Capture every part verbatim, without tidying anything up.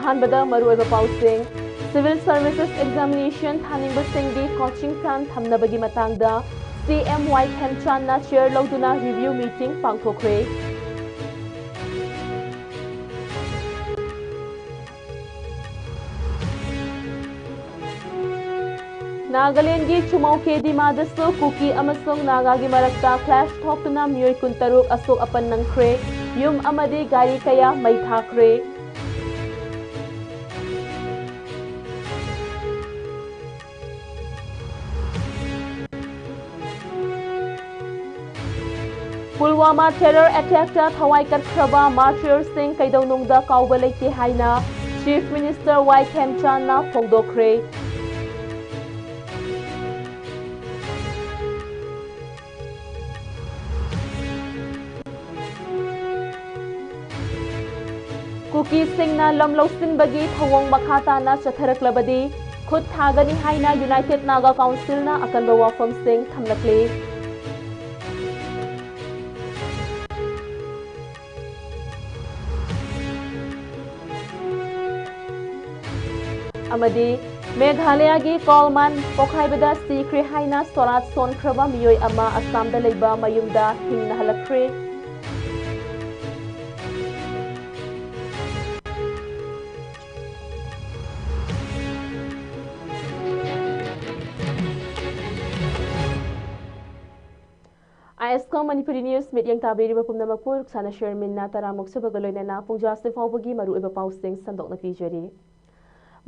ꯑꯍꯥꯟꯕꯗ ꯃꯔꯨꯑꯣꯏꯕ ꯄꯥꯎꯁꯤꯡ꯫ Civil Services Examination ꯊꯥꯅꯤꯡꯕꯁꯤꯡꯒꯤ coaching plan ꯊꯝꯅꯕꯒꯤ ꯃꯇꯥꯡꯗ ꯁꯤ ꯑꯦꯝ ꯋꯥꯏ ꯈꯦꯝꯆꯥꯟꯅ chair ꯂꯧꯗꯨꯅ review meeting ꯄꯥꯡꯊꯣꯛꯈ꯭ꯔꯦ꯫ ꯅꯥꯒꯥꯂꯦꯟꯒꯤ ꯆꯨꯃꯧ ꯀꯦꯗꯤꯃꯥꯗꯁꯨ ꯀꯨꯀꯤ ꯑꯃꯁꯨꯡ ꯅꯥꯒꯥꯒꯤ ꯃꯔꯛꯇ clash ꯊꯣꯛꯇꯨꯅ ꯃꯤꯑꯣꯏ ꯀꯨꯟꯇꯔꯨꯛ ꯑꯁꯣꯛ ꯑꯄꯟ ꯅꯪꯈ꯭ꯔꯦ꯫ ꯌꯨꯝ ꯑꯃꯗꯤ ꯒꯥꯔꯤ ꯀꯌꯥ ꯃꯩ ꯊꯥꯈ꯭ꯔꯦ꯫ ꯄꯨꯜꯋꯥꯃꯥ terror attackꯇ ꯊꯋꯥꯏ ꯀꯠꯈ꯭ꯔꯕ martyrsꯁꯤꯡ ꯀꯩꯗꯧꯅꯨꯡꯗ ꯀꯥꯎꯕ ꯂꯩꯇꯦ ꯍꯥꯏꯅ Chief Minister ꯋꯥꯏ ꯈꯦꯝꯆꯥꯟꯅ ꯐꯣꯡꯗꯣꯛꯈ꯭ꯔꯦ꯫ ꯀꯨꯀꯤꯁꯤꯡꯅ ꯂꯝ ꯂꯧꯁꯤꯟꯕꯒꯤ ꯊꯧꯑꯣꯡ ꯃꯈꯥ ꯇꯥꯅ ꯆꯠꯊꯔꯛꯂꯕꯗꯤ ꯈꯨꯠ ꯊꯥꯒꯅꯤ ꯍꯥꯏꯅ United Naga Councilꯅ ꯑꯀꯟꯕ ꯋꯥꯐꯝꯁꯤꯡ ꯊꯝꯂꯛꯂꯤ꯫ ꯑꯃꯗꯤ ꯃꯦꯘꯥꯂꯌꯒꯤ coal mine ꯄꯣꯈꯥꯏꯕꯗ ꯁꯤꯈ꯭ꯔꯦ ꯍꯥꯏꯅ ꯁꯣꯔꯥꯠ ꯁꯣꯟꯈ꯭ꯔꯕ ꯃꯤꯑꯣꯏ ꯑꯃ ꯑꯁꯥꯝꯗ ꯂꯩꯕ ꯃꯌꯨꯝꯗ ꯍꯤꯡꯅ ꯍꯜꯂꯛꯈ꯭ꯔꯦ꯫ ꯑꯥꯏ ꯑꯦꯁ ꯀꯣ ꯃꯅꯤꯄꯨꯔꯤ ꯅ꯭ꯌꯨꯁ ꯃꯤꯠꯌꯦꯡ ꯇꯥꯕꯤꯔꯤꯕ ꯄꯨꯝꯅꯃꯛꯄꯨ ꯔꯨꯛꯁꯥꯅ ꯁꯦꯔꯃꯤꯟꯅ ꯇꯔꯥꯃꯨꯛ ꯁꯨꯕꯒ ꯂꯣꯏꯅꯅ ꯄꯨꯡꯖꯥ ꯑꯁꯤ ꯐꯥꯎꯕꯒꯤ ꯃꯔꯨꯑꯣꯏꯕ ꯄꯥꯎꯁꯤꯡ ꯁꯟꯗꯣꯛꯅ ꯄꯤꯖꯔꯤ꯫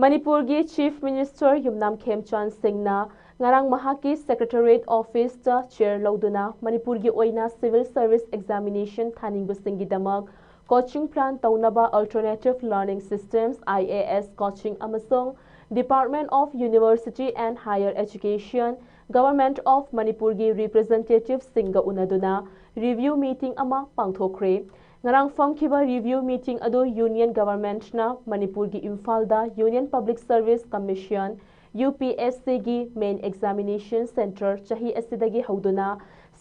ꯃꯅꯤꯄꯨꯔꯒꯤ Chief Minister ꯌꯨꯝꯅꯥꯝ ꯈꯦꯝꯆꯥꯟ ꯁꯤꯡꯅ ꯉꯔꯥꯡ ꯃꯍꯥꯛꯀꯤ Secretariat Officeꯇ chair ꯂꯧꯗꯨꯅ ꯃꯅꯤꯄꯨꯔꯒꯤ ꯑꯣꯏꯅ Civil Service Examination ꯊꯥꯅꯤꯡꯕꯁꯤꯡꯒꯤꯗꯃꯛ coaching plan ꯇꯧꯅꯕ Alternative Learning Systems, I A S coaching ꯑꯃꯁꯨꯡ Department of University and Higher Education, Government of ꯃꯅꯤꯄꯨꯔꯒꯤ representativeꯁꯤꯡꯒ ꯎꯅꯗꯨꯅ review meeting ꯑꯃ ꯄꯥꯡꯊꯣꯛꯈ꯭ꯔꯦ꯫ ꯉꯔꯥꯡ ꯐꯝꯈꯤꯕ review meeting ꯑꯗꯨ Union Governmentꯅ ꯃꯅꯤꯄꯨꯔꯒꯤ ꯏꯝꯐꯥꯜꯗ Union Public Service Commission, UPSCꯒꯤ main examination centre ꯆꯍꯤ ꯑꯁꯤꯗꯒꯤ ꯍꯧꯗꯨꯅ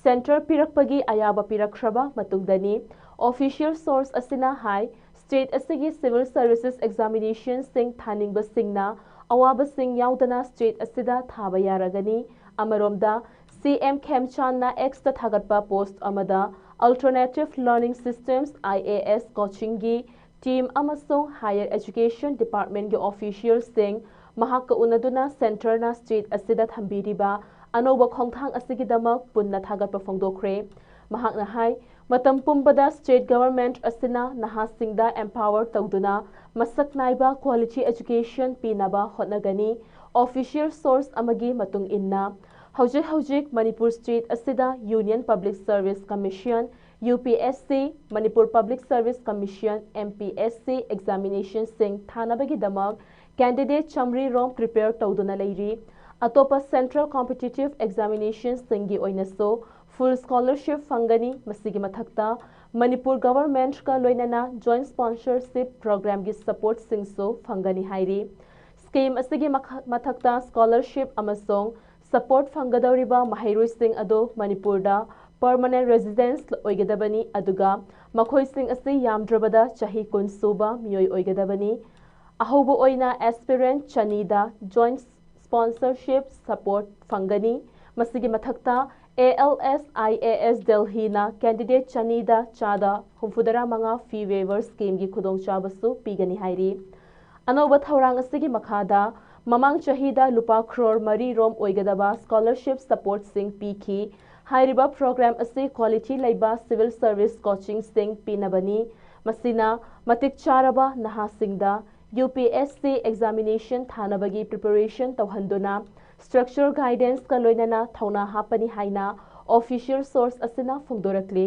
centre ꯄꯤꯔꯛꯄꯒꯤ ꯑꯌꯥꯕ ꯄꯤꯔꯛꯈ꯭ꯔꯕ ꯃꯇꯨꯡꯗꯅꯤ꯫ Official source ꯑꯁꯤꯅ ꯍꯥꯏ, State ꯑꯁꯤꯒꯤ civil services examinationꯁꯤꯡ ꯊꯥꯅꯤꯡꯕꯁꯤꯡꯅ ꯑꯋꯥꯕꯁꯤꯡ ꯌꯥꯎꯗꯅ state ꯑꯁꯤꯗ ꯊꯥꯕ ꯌꯥꯔꯒꯅꯤ꯫ ꯑꯃꯔꯣꯝꯗ, ꯁꯤ ꯑꯦꯝ ꯈꯦꯝꯆꯥꯟꯅ Xꯇ ꯊꯥꯒꯠꯄ post ꯑꯃꯗ Alternative Learning Systems, I A S, coachingꯒꯤ team ꯑꯃꯁꯨꯡ Higher Education Departmentꯀꯤ officialꯁꯤꯡ ꯃꯍꯥꯛꯀ ꯎꯅꯗꯨꯅ centreꯅ state ꯑꯁꯤꯗ ꯊꯝꯕꯤꯔꯤꯕ ꯑꯅꯧꯕ ꯈꯣꯡꯊꯥꯡ ꯑꯁꯤꯒꯤꯗꯃꯛ ꯄꯨꯟꯅ ꯊꯥꯒꯠꯄ ꯐꯣꯡꯗꯣꯛꯈ꯭ꯔꯦ꯫ ꯃꯍꯥꯛꯅ ꯍꯥꯏ, ꯃꯇꯝ ꯄꯨꯝꯕꯗ state government ꯑꯁꯤꯅ ꯅꯍꯥꯁꯤꯡꯗ empower ꯇꯧꯗꯨꯅ ꯃꯁꯛ ꯅꯥꯏꯕ quality education ꯄꯤꯅꯕ ꯍꯣꯠꯅꯒꯅꯤ꯫ Official source ꯑꯃꯒꯤ ꯃꯇꯨꯡ ꯏꯟꯅ, ꯍꯧꯖꯤꯛ ꯍꯧꯖꯤꯛ ꯃꯅꯤꯄꯨꯔ state ꯑꯁꯤꯗ Union Public Service Commission, U P S C, Manipur Public Service Commission, M P S C, examinationꯁꯤꯡ ꯊꯥꯅꯕꯒꯤꯗꯃꯛ candidate ꯆꯥꯃꯔꯤ ꯔꯣꯝ prepare ꯇꯧꯗꯨꯅ ꯂꯩꯔꯤ꯫ ꯑꯇꯣꯞꯄ central competitive examinationꯁꯤꯡꯒꯤ ꯑꯣꯏꯅꯁꯨ full scholarship ꯐꯪꯒꯅꯤ꯫ ꯃꯁꯤꯒꯤ ꯃꯊꯛꯇ ꯃꯅꯤꯄꯨꯔ governmentꯀ ꯂꯣꯏꯅꯅ joint sponsorship programꯒꯤ supportꯁꯤꯡꯁꯨ ꯐꯪꯒꯅꯤ ꯍꯥꯏꯔꯤ꯫ Scheme ꯑꯁꯤꯒꯤ ꯃꯈ-, ꯃꯊꯛꯇ scholarship ꯑꯃꯁꯨꯡ support ꯐꯪꯒꯗꯧꯔꯤꯕ ꯃꯍꯩꯔꯣꯏꯁꯤꯡ ꯑꯗꯨ ꯃꯅꯤꯄꯨꯔꯗ permanent residence ꯑꯣꯏꯒꯗꯕꯅꯤ, ꯑꯗꯨꯒ ꯃꯈꯣꯏꯁꯤꯡ ꯑꯁꯤ ꯌꯥꯝꯗ꯭ꯔꯕꯗ ꯆꯍꯤ ꯀꯨꯟ ꯁꯨꯕ ꯃꯤꯑꯣꯏ ꯑꯣꯏꯒꯗꯕꯅꯤ꯫ ꯑꯍꯧꯕ ꯑꯣꯏꯅ aspirant ꯆꯅꯤꯗ joint sponsorship support ꯐꯪꯒꯅꯤ꯫ ꯃꯁꯤꯒꯤ ꯃꯊꯛꯇ A L S I A S Delhiꯅ candidate ꯆꯅꯤꯗ ꯆꯥꯗ ꯍꯨꯝꯐꯨꯇꯔꯥ ꯃꯉꯥ fee waiver schemeꯒꯤ ꯈꯨꯗꯣꯡꯆꯥꯕꯁꯨ ꯄꯤꯒꯅꯤ ꯍꯥꯏꯔꯤ꯫ ꯑꯅꯧꯕ ꯊꯧꯔꯥꯡ ꯑꯁꯤꯒꯤ ꯃꯈꯥꯗ ꯃꯃꯥꯡ ꯆꯍꯤꯗ ꯂꯨꯄꯥ ꯀ꯭ꯔꯣꯔ ꯃꯔꯤ ꯔꯣꯝ ꯑꯣꯏꯒꯗꯕ scholarship supportꯁꯤꯡ ꯄꯤꯈꯤ꯫ ꯍꯥꯏꯔꯤꯕ program ꯑꯁꯤ quality ꯂꯩꯕ civil service coachingꯁꯤꯡ ꯄꯤꯅꯕꯅꯤ꯫ ꯃꯁꯤꯅ ꯃꯇꯤꯛ ꯆꯥꯔꯕ ꯅꯍꯥꯁꯤꯡꯗ U P S C examination ꯊꯥꯅꯕꯒꯤ preparation ꯇꯧꯍꯟꯗꯨꯅ structural guidanceꯀ ꯂꯣꯏꯅꯅ ꯊꯧꯅꯥ ꯍꯥꯞꯄꯅꯤ ꯍꯥꯏꯅ official source ꯑꯁꯤꯅ ꯐꯣꯡꯗꯣꯔꯛꯂꯤ꯫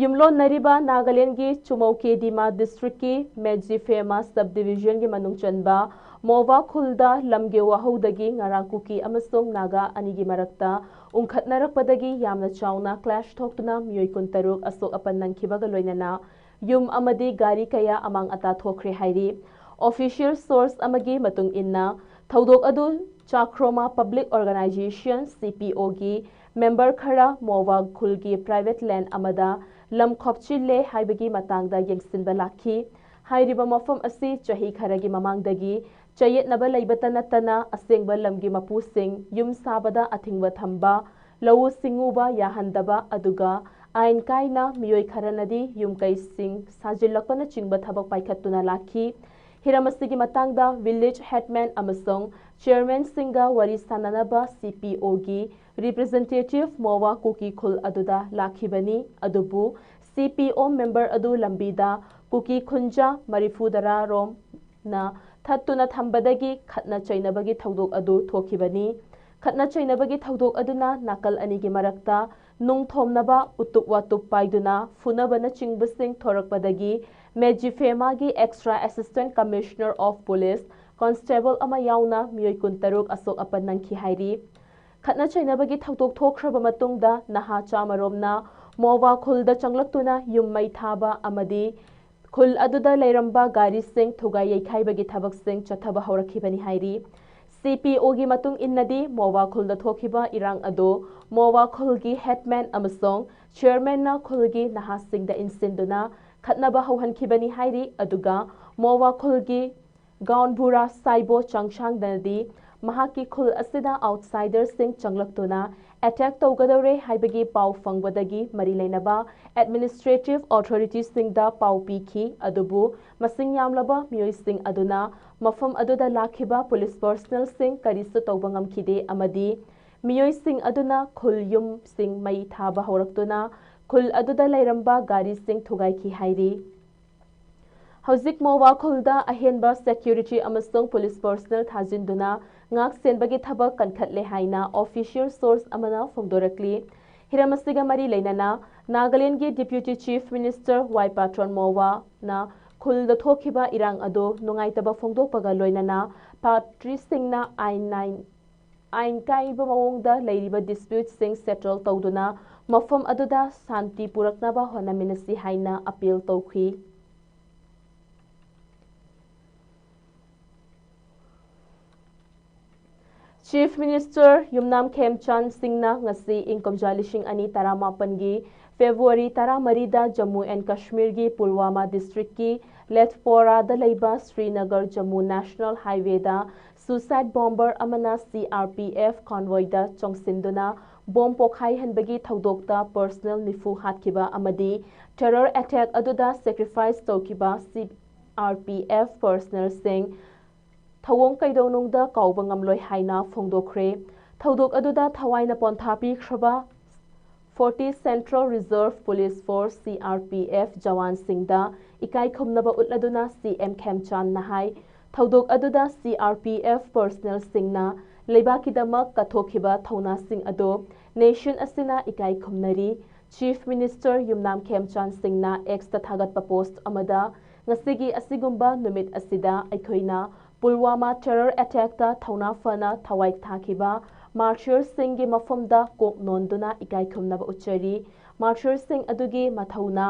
ꯌꯨꯝꯂꯣꯟꯅꯔꯤꯕ ꯅꯥꯒꯥꯂꯦꯟꯗꯒꯤ ꯆꯨꯃꯧꯀꯦꯗꯤꯃꯥ districtꯀꯤ ꯃꯦꯖꯤꯐꯦꯃꯥ subdivisionꯒꯤ ꯃꯅꯨꯡ ꯆꯟꯕ ꯃꯣꯕꯥ ꯈꯨꯜꯗ ꯂꯝꯒꯤ ꯋꯥꯍꯧꯗꯒꯤ ꯉꯔꯥꯡ ꯀꯨꯀꯤ ꯑꯃꯁꯨꯡ ꯅꯥꯒꯥ ꯑꯅꯤꯒꯤ ꯃꯔꯛꯇ ꯎꯪꯈꯠꯅꯔꯛꯄꯗꯒꯤ ꯌꯥꯝꯅ ꯆꯥꯎꯅ clash ꯊꯣꯛꯇꯨꯅ ꯃꯤꯑꯣꯏ ꯀꯨꯟꯇꯔꯨꯛ ꯑꯁꯣꯛ ꯑꯄꯟ ꯅꯪꯈꯤꯕꯒ ꯂꯣꯏꯅꯅ ꯌꯨꯝ ꯑꯃꯗꯤ ꯒꯥꯔꯤ ꯀꯌꯥ ꯑꯃꯥꯡ ꯑꯇꯥ ꯊꯣꯛꯈ꯭ꯔꯦ ꯍꯥꯏꯔꯤ꯫ Official source ꯑꯃꯒꯤ ꯃꯇꯨꯡ ꯏꯟꯅ, ꯊꯧꯗꯣꯛ ꯑꯗꯨ ꯆꯥꯈ꯭ꯔꯣꯃꯥ Public Organisation, C P O, ꯒꯤ member ꯈꯔ ꯃꯣꯋꯥ ꯈꯨꯜꯒꯤ private land ꯑꯃꯗ ꯂꯝ ꯈꯣꯞꯆꯤꯜꯂꯦ ꯍꯥꯏꯕꯒꯤ ꯃꯇꯥꯡꯗ ꯌꯦꯡꯁꯤꯟꯕ ꯂꯥꯛꯈꯤ꯫ ꯍꯥꯏꯔꯤꯕ ꯃꯐꯝ ꯑꯁꯤ ꯆꯍꯤ ꯈꯔꯒꯤ ꯃꯃꯥꯡꯗꯒꯤ ꯆꯌꯦꯠꯅꯕ ꯂꯩꯕꯇ ꯅꯠꯇꯅ ꯑꯁꯦꯡꯕ ꯂꯝꯒꯤ ꯃꯄꯨꯁꯤꯡ ꯌꯨꯝ ꯁꯥꯕꯗ ꯑꯊꯤꯡꯕ ꯊꯝꯕ, ꯂꯧꯎ ꯁꯤꯡꯎꯕ ꯌꯥꯍꯟꯗꯕ, ꯑꯗꯨꯒ ꯑꯥꯏꯟ ꯀꯥꯏꯅ ꯃꯤꯑꯣꯏ ꯈꯔꯅꯗꯤ ꯌꯨꯝ ꯀꯩꯁꯤꯡ ꯁꯥꯖꯤꯜꯂꯛꯄꯅꯆꯤꯡꯕ ꯊꯕꯛ ꯄꯥꯏꯈꯠꯇꯨꯅ ꯂꯥꯛꯈꯤ꯫ ꯍꯤꯔꯝ ꯑꯁꯤꯒꯤ ꯃꯇꯥꯡꯗ village headman ꯑꯃꯁꯨꯡ chairman ꯁꯤꯡꯒ ꯋꯥꯔꯤ ꯁꯥꯅꯅꯕ C P O ꯒꯤ representative ꯃꯣꯋꯥ ꯀꯨꯀꯤ ꯈꯨꯜ ꯑꯗꯨꯗ ꯂꯥꯛꯈꯤꯕꯅꯤ꯫ ꯑꯗꯨꯕꯨ C P O member ꯑꯗꯨ ꯂꯝꯕꯤꯗ ꯀꯨꯀꯤ ꯈꯨꯟꯖꯥ ꯃꯔꯤꯐꯨꯇꯔꯥ ꯔꯣꯝꯅ ꯊꯠꯇꯨꯅ ꯊꯝꯕꯗꯒꯤ ꯈꯠꯅ ꯆꯩꯅꯕꯒꯤ ꯊꯧꯗꯣꯛ ꯑꯗꯨ ꯊꯣꯛꯈꯤꯕꯅꯤ꯫ ꯈꯠꯅ ꯆꯩꯅꯕꯒꯤ ꯊꯧꯗꯣꯛ ꯑꯗꯨꯅ ꯅꯥꯀꯜ ꯑꯅꯤꯒꯤ ꯃꯔꯛꯇ ꯅꯨꯡ ꯊꯣꯝꯅꯕ, ꯎꯇꯨꯞ ꯋꯥꯇꯨꯞ ꯄꯥꯏꯗꯨꯅ ꯐꯨꯅꯕꯅꯆꯤꯡꯕꯁꯤꯡ ꯊꯣꯔꯛꯄꯗꯒꯤ ꯃꯦꯖꯤꯐꯦꯃꯥꯒꯤ Extra Assistant Commissioner of Police constable ꯑꯃ ꯌꯥꯎꯅ ꯃꯤꯑꯣꯏ ꯀꯨꯟꯇꯔꯨꯛ ꯑꯁꯣꯛ ꯑꯄꯟ ꯅꯪꯈꯤ ꯍꯥꯏꯔꯤ꯫ ꯈꯠꯅ ꯆꯩꯅꯕꯒꯤ ꯊꯧꯗꯣꯛ ꯊꯣꯛꯈ꯭ꯔꯕ ꯃꯇꯨꯡꯗ ꯅꯍꯥ ꯆꯥꯃꯔꯣꯝꯅ ꯃꯣꯋꯥ ꯈꯨꯜꯗ ꯆꯪꯂꯛꯇꯨꯅ ꯌꯨꯝ ꯃꯩ ꯊꯥꯕ ꯑꯃꯗꯤ ꯈꯨꯜ ꯑꯗꯨꯗ ꯂꯩꯔꯝꯕ ꯒꯥꯔꯤꯁꯤꯡ ꯊꯨꯒꯥꯏ ꯌꯩꯈꯥꯏꯕꯒꯤ ꯊꯕꯛꯁꯤꯡ ꯆꯠꯊꯕ ꯍꯧꯔꯛꯈꯤꯕꯅꯤ ꯍꯥꯏꯔꯤ꯫ C P O ꯒꯤ ꯃꯇꯨꯡ ꯏꯟꯅꯗꯤ ꯃꯣꯋꯥ ꯈꯨꯜꯗ ꯊꯣꯛꯈꯤꯕ ꯏꯔꯥꯡ ꯑꯗꯨ ꯃꯣꯋꯥ ꯈꯨꯜꯒꯤ headman ꯑꯃꯁꯨꯡ chairman ꯅ ꯈꯨꯜꯒꯤ ꯅꯍꯥꯁꯤꯡꯗ ꯏꯟꯁꯤꯟꯗꯨꯅ ꯈꯠꯅꯕ ꯍꯧꯍꯟꯈꯤꯕꯅꯤ ꯍꯥꯏꯔꯤ꯫ ꯑꯗꯨꯒ ꯃꯣꯋꯥ ꯈꯨꯜꯒꯤ ꯒꯥꯎꯟꯕꯨꯔꯥ ꯁꯥꯏꯕꯣ ꯆꯪꯁꯥꯡꯗꯅꯗꯤ ꯃꯍꯥꯛꯀꯤ ꯈꯨꯜ ꯑꯁꯤꯗ outsider ꯁꯤꯡ ꯆꯪꯂꯛꯇꯨꯅ attack ꯇꯧꯒꯗꯧꯔꯦ ꯍꯥꯏꯕꯒꯤ ꯄꯥꯎ ꯐꯪꯕꯗꯒꯤ ꯃꯔꯤ ꯂꯩꯅꯕ administrative authority ꯁꯤꯡꯗ ꯄꯥꯎ ꯄꯤꯈꯤ꯫ ꯑꯗꯨꯕꯨ ꯃꯁꯤꯡ ꯌꯥꯝꯂꯕ ꯃꯤꯑꯣꯏꯁꯤꯡ ꯑꯗꯨꯅ ꯃꯐꯝ ꯑꯗꯨꯗ ꯂꯥꯛꯈꯤꯕ police personnel ꯁꯤꯡ ꯀꯔꯤꯁꯨ ꯇꯧꯕ ꯉꯝꯈꯤꯗꯦ ꯑꯃꯗꯤ ꯃꯤꯑꯣꯏꯁꯤꯡ ꯑꯗꯨꯅ ꯈꯨꯜ ꯌꯨꯝꯁꯤꯡ ꯃꯩ ꯊꯥꯕ ꯍꯧꯔꯛꯇꯨꯅ ꯈꯨꯜ ꯑꯗꯨꯗ ꯂꯩꯔꯝꯕ ꯒꯥꯔꯤꯁꯤꯡ ꯊꯨꯒꯥꯏꯈꯤ ꯍꯥꯏꯔꯤ꯫ ꯍꯧꯖꯤꯛ ꯃꯣꯋꯥ ꯈꯨꯜꯗ ꯑꯍꯦꯟꯕ security ꯑꯃꯁꯨꯡ police personnel ꯊꯥꯖꯤꯟꯗꯨꯅ ꯉꯥꯛ ꯁꯦꯟꯕꯒꯤ ꯊꯕꯛ ꯀꯟꯈꯠꯂꯦ ꯍꯥꯏꯅ official source ꯑꯃꯅ ꯐꯣꯡꯗꯣꯔꯛꯂꯤ꯫ ꯍꯤꯔꯝ ꯑꯁꯤꯒ ꯃꯔꯤ ꯂꯩꯅꯅ ꯅꯥꯒꯥꯂꯦꯟꯗꯒꯤ Deputy Chief Minister ꯋꯥꯏ ꯄꯥꯇꯣꯟ ꯃꯣꯋꯥꯅ ꯈꯨꯜꯗ ꯊꯣꯛꯈꯤꯕ ꯏꯔꯥꯡ ꯑꯗꯨ ꯅꯨꯡꯉꯥꯏꯇꯕ ꯐꯣꯡꯗꯣꯛꯄꯒ ꯂꯣꯏꯅꯅ party ꯁꯤꯡꯅ ꯑꯥꯏꯟ ꯅꯥꯏꯟ ꯑꯥꯏꯟ ꯀꯥꯏꯕ ꯃꯑꯣꯡꯗ ꯂꯩꯔꯤꯕ dispute ꯁꯤꯡ settle ꯇꯧꯗꯨꯅ ꯃꯐꯝ ꯑꯗꯨꯗ ꯁꯥꯟꯇꯤ ꯄꯨꯔꯛꯅꯕ ꯍꯣꯠꯅꯃꯤꯟꯅꯁꯤ ꯍꯥꯏꯅ appeal ꯇꯧꯈꯤ꯫ Chief Minister ꯌꯨꯝꯅꯥꯝ ꯈꯦꯝꯆꯥꯟ ꯁꯤꯡꯅ ꯉꯁꯤ ꯏꯪ ꯀꯨꯝꯖꯥ ꯂꯤꯁꯤꯡ ꯑꯅꯤ ꯇꯔꯥꯃꯥꯄꯟꯒꯤ February ꯇꯔꯥꯃꯔꯤꯗ Jammu and Kashmirꯒꯤ Pulwama districtꯀꯤ ꯂꯦꯊꯄꯣꯔꯥꯗ ꯂꯩꯕ ꯁ꯭ꯔꯤꯅꯒꯔ ꯖꯝꯃꯨ National Highwayꯗ suicide bomber ꯑꯃꯅ C R P F convoyꯗ ꯆꯣꯡꯁꯤꯟꯗꯨꯅ ꯕꯣꯝ ꯄꯣꯈꯥꯏꯍꯟꯕꯒꯤ ꯊꯧꯗꯣꯛꯇ personnel ꯅꯤꯐꯨ ꯍꯥꯠꯈꯤꯕ ꯑꯃꯗꯤ terror attack ꯑꯗꯨꯗ sacrifice ꯇꯧꯈꯤꯕ C R P F personnelꯁꯤꯡ ꯊꯧꯑꯣꯡ ꯀꯩꯗꯧꯅꯨꯡꯗ ꯀꯥꯎꯕ ꯉꯝꯂꯣꯏ ꯍꯥꯏꯅ ꯐꯣꯡꯗꯣꯛꯈ꯭ꯔꯦ꯫ ꯊꯧꯗꯣꯛ ꯑꯗꯨꯗ ꯊꯋꯥꯏꯅ ꯄꯣꯟꯊꯥ ꯄꯤꯈ꯭ꯔꯕ forty Central Reserve Police Force, C R P F, ꯖꯋꯥꯟꯁꯤꯡꯗ ꯏꯀꯥꯏ ꯈꯨꯝꯅꯕ ꯎꯠꯂꯗꯨꯅ C M ꯈꯦꯝꯆꯥꯟꯅ ꯍꯥꯏ, ꯊꯧꯗꯣꯛ ꯑꯗꯨꯗ C R P F personnelꯁꯤꯡꯅ ꯂꯩꯕꯥꯛꯀꯤꯗꯃꯛ ꯀꯠꯊꯣꯛꯈꯤꯕ ꯊꯧꯅꯥꯁꯤꯡ ꯑꯗꯨ nation ꯑꯁꯤꯅ ꯏꯀꯥꯏ ꯈꯨꯝꯅꯔꯤ꯫ Chief Minister ꯌꯨꯝꯅꯥꯝ ꯈꯦꯝꯆꯥꯟ ꯁꯤꯡꯅ Xꯇ ꯊꯥꯒꯠꯄ post ꯑꯃꯗ, "ꯉꯁꯤꯒꯤ ꯑꯁꯤꯒꯨꯝꯕ ꯅꯨꯃꯤꯠ ꯑꯁꯤꯗ ꯑꯩꯈꯣꯏꯅ ꯄꯨꯜꯋꯥꯃꯥ terror attackꯇ ꯊꯧꯅꯥ ꯐꯅ ꯊꯋꯥꯏ ꯊꯥꯈꯤꯕ martyrsꯁꯤꯡꯒꯤ ꯃꯐꯝꯗ ꯀꯣꯛ ꯅꯣꯟꯗꯨꯅ ꯏꯀꯥꯏ ꯈꯨꯝꯅꯕ ꯎꯠꯆꯔꯤ꯫ Martyrsꯁꯤꯡ ꯑꯗꯨꯒꯤ ꯃꯊꯧꯅꯥ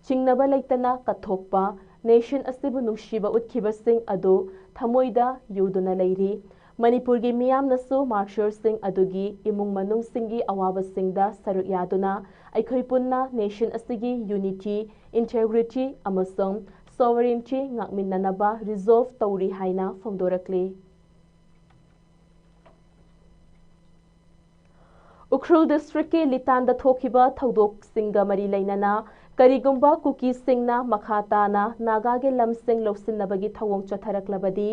ꯆꯤꯡꯅꯕ ꯂꯩꯇꯅ ꯀꯠꯊꯣꯛꯄ, nation ꯑꯁꯤꯕꯨ ꯅꯨꯡꯁꯤꯕ ꯎꯠꯈꯤꯕꯁꯤꯡ ꯑꯗꯨ ꯊꯃꯣꯏꯗ ꯌꯨꯗꯨꯅ ꯂꯩꯔꯤ꯫ ꯃꯅꯤꯄꯨꯔꯒꯤ ꯃꯤꯌꯥꯝꯅꯁꯨ martyrsꯁꯤꯡ ꯑꯗꯨꯒꯤ ꯏꯃꯨꯡ ꯃꯅꯨꯡꯁꯤꯡꯒꯤ ꯑꯋꯥꯕꯁꯤꯡꯗ ꯁꯔꯨꯛ ꯌꯥꯗꯨꯅ ꯑꯩꯈꯣꯏ ꯄꯨꯟꯅ nation ꯑꯁꯤꯒꯤ unity, integrity ꯑꯃꯁꯨꯡ sovereignty ꯉꯥꯛꯃꯤꯟꯅꯅꯕ resolve ꯇꯧꯔꯤ" ꯍꯥꯏꯅ ꯐꯣꯡꯗꯣꯔꯛꯂꯤ꯫ ꯎꯈ꯭ꯔꯨꯜ districtꯀꯤ ꯂꯤꯇꯥꯟꯗ ꯊꯣꯛꯈꯤꯕ ꯊꯧꯗꯣꯛꯁꯤꯡꯒ ꯃꯔꯤ ꯂꯩꯅꯅ ꯀꯔꯤꯒꯨꯝꯕ ꯀꯨꯀꯤꯁꯤꯡꯅ ꯃꯈꯥ ꯇꯥꯅ ꯅꯥꯒꯥꯒꯤ ꯂꯝꯁꯤꯡ ꯂꯧꯁꯤꯟꯅꯕꯒꯤ ꯊꯧꯑꯣꯡ ꯆꯠꯊꯔꯛꯂꯕꯗꯤ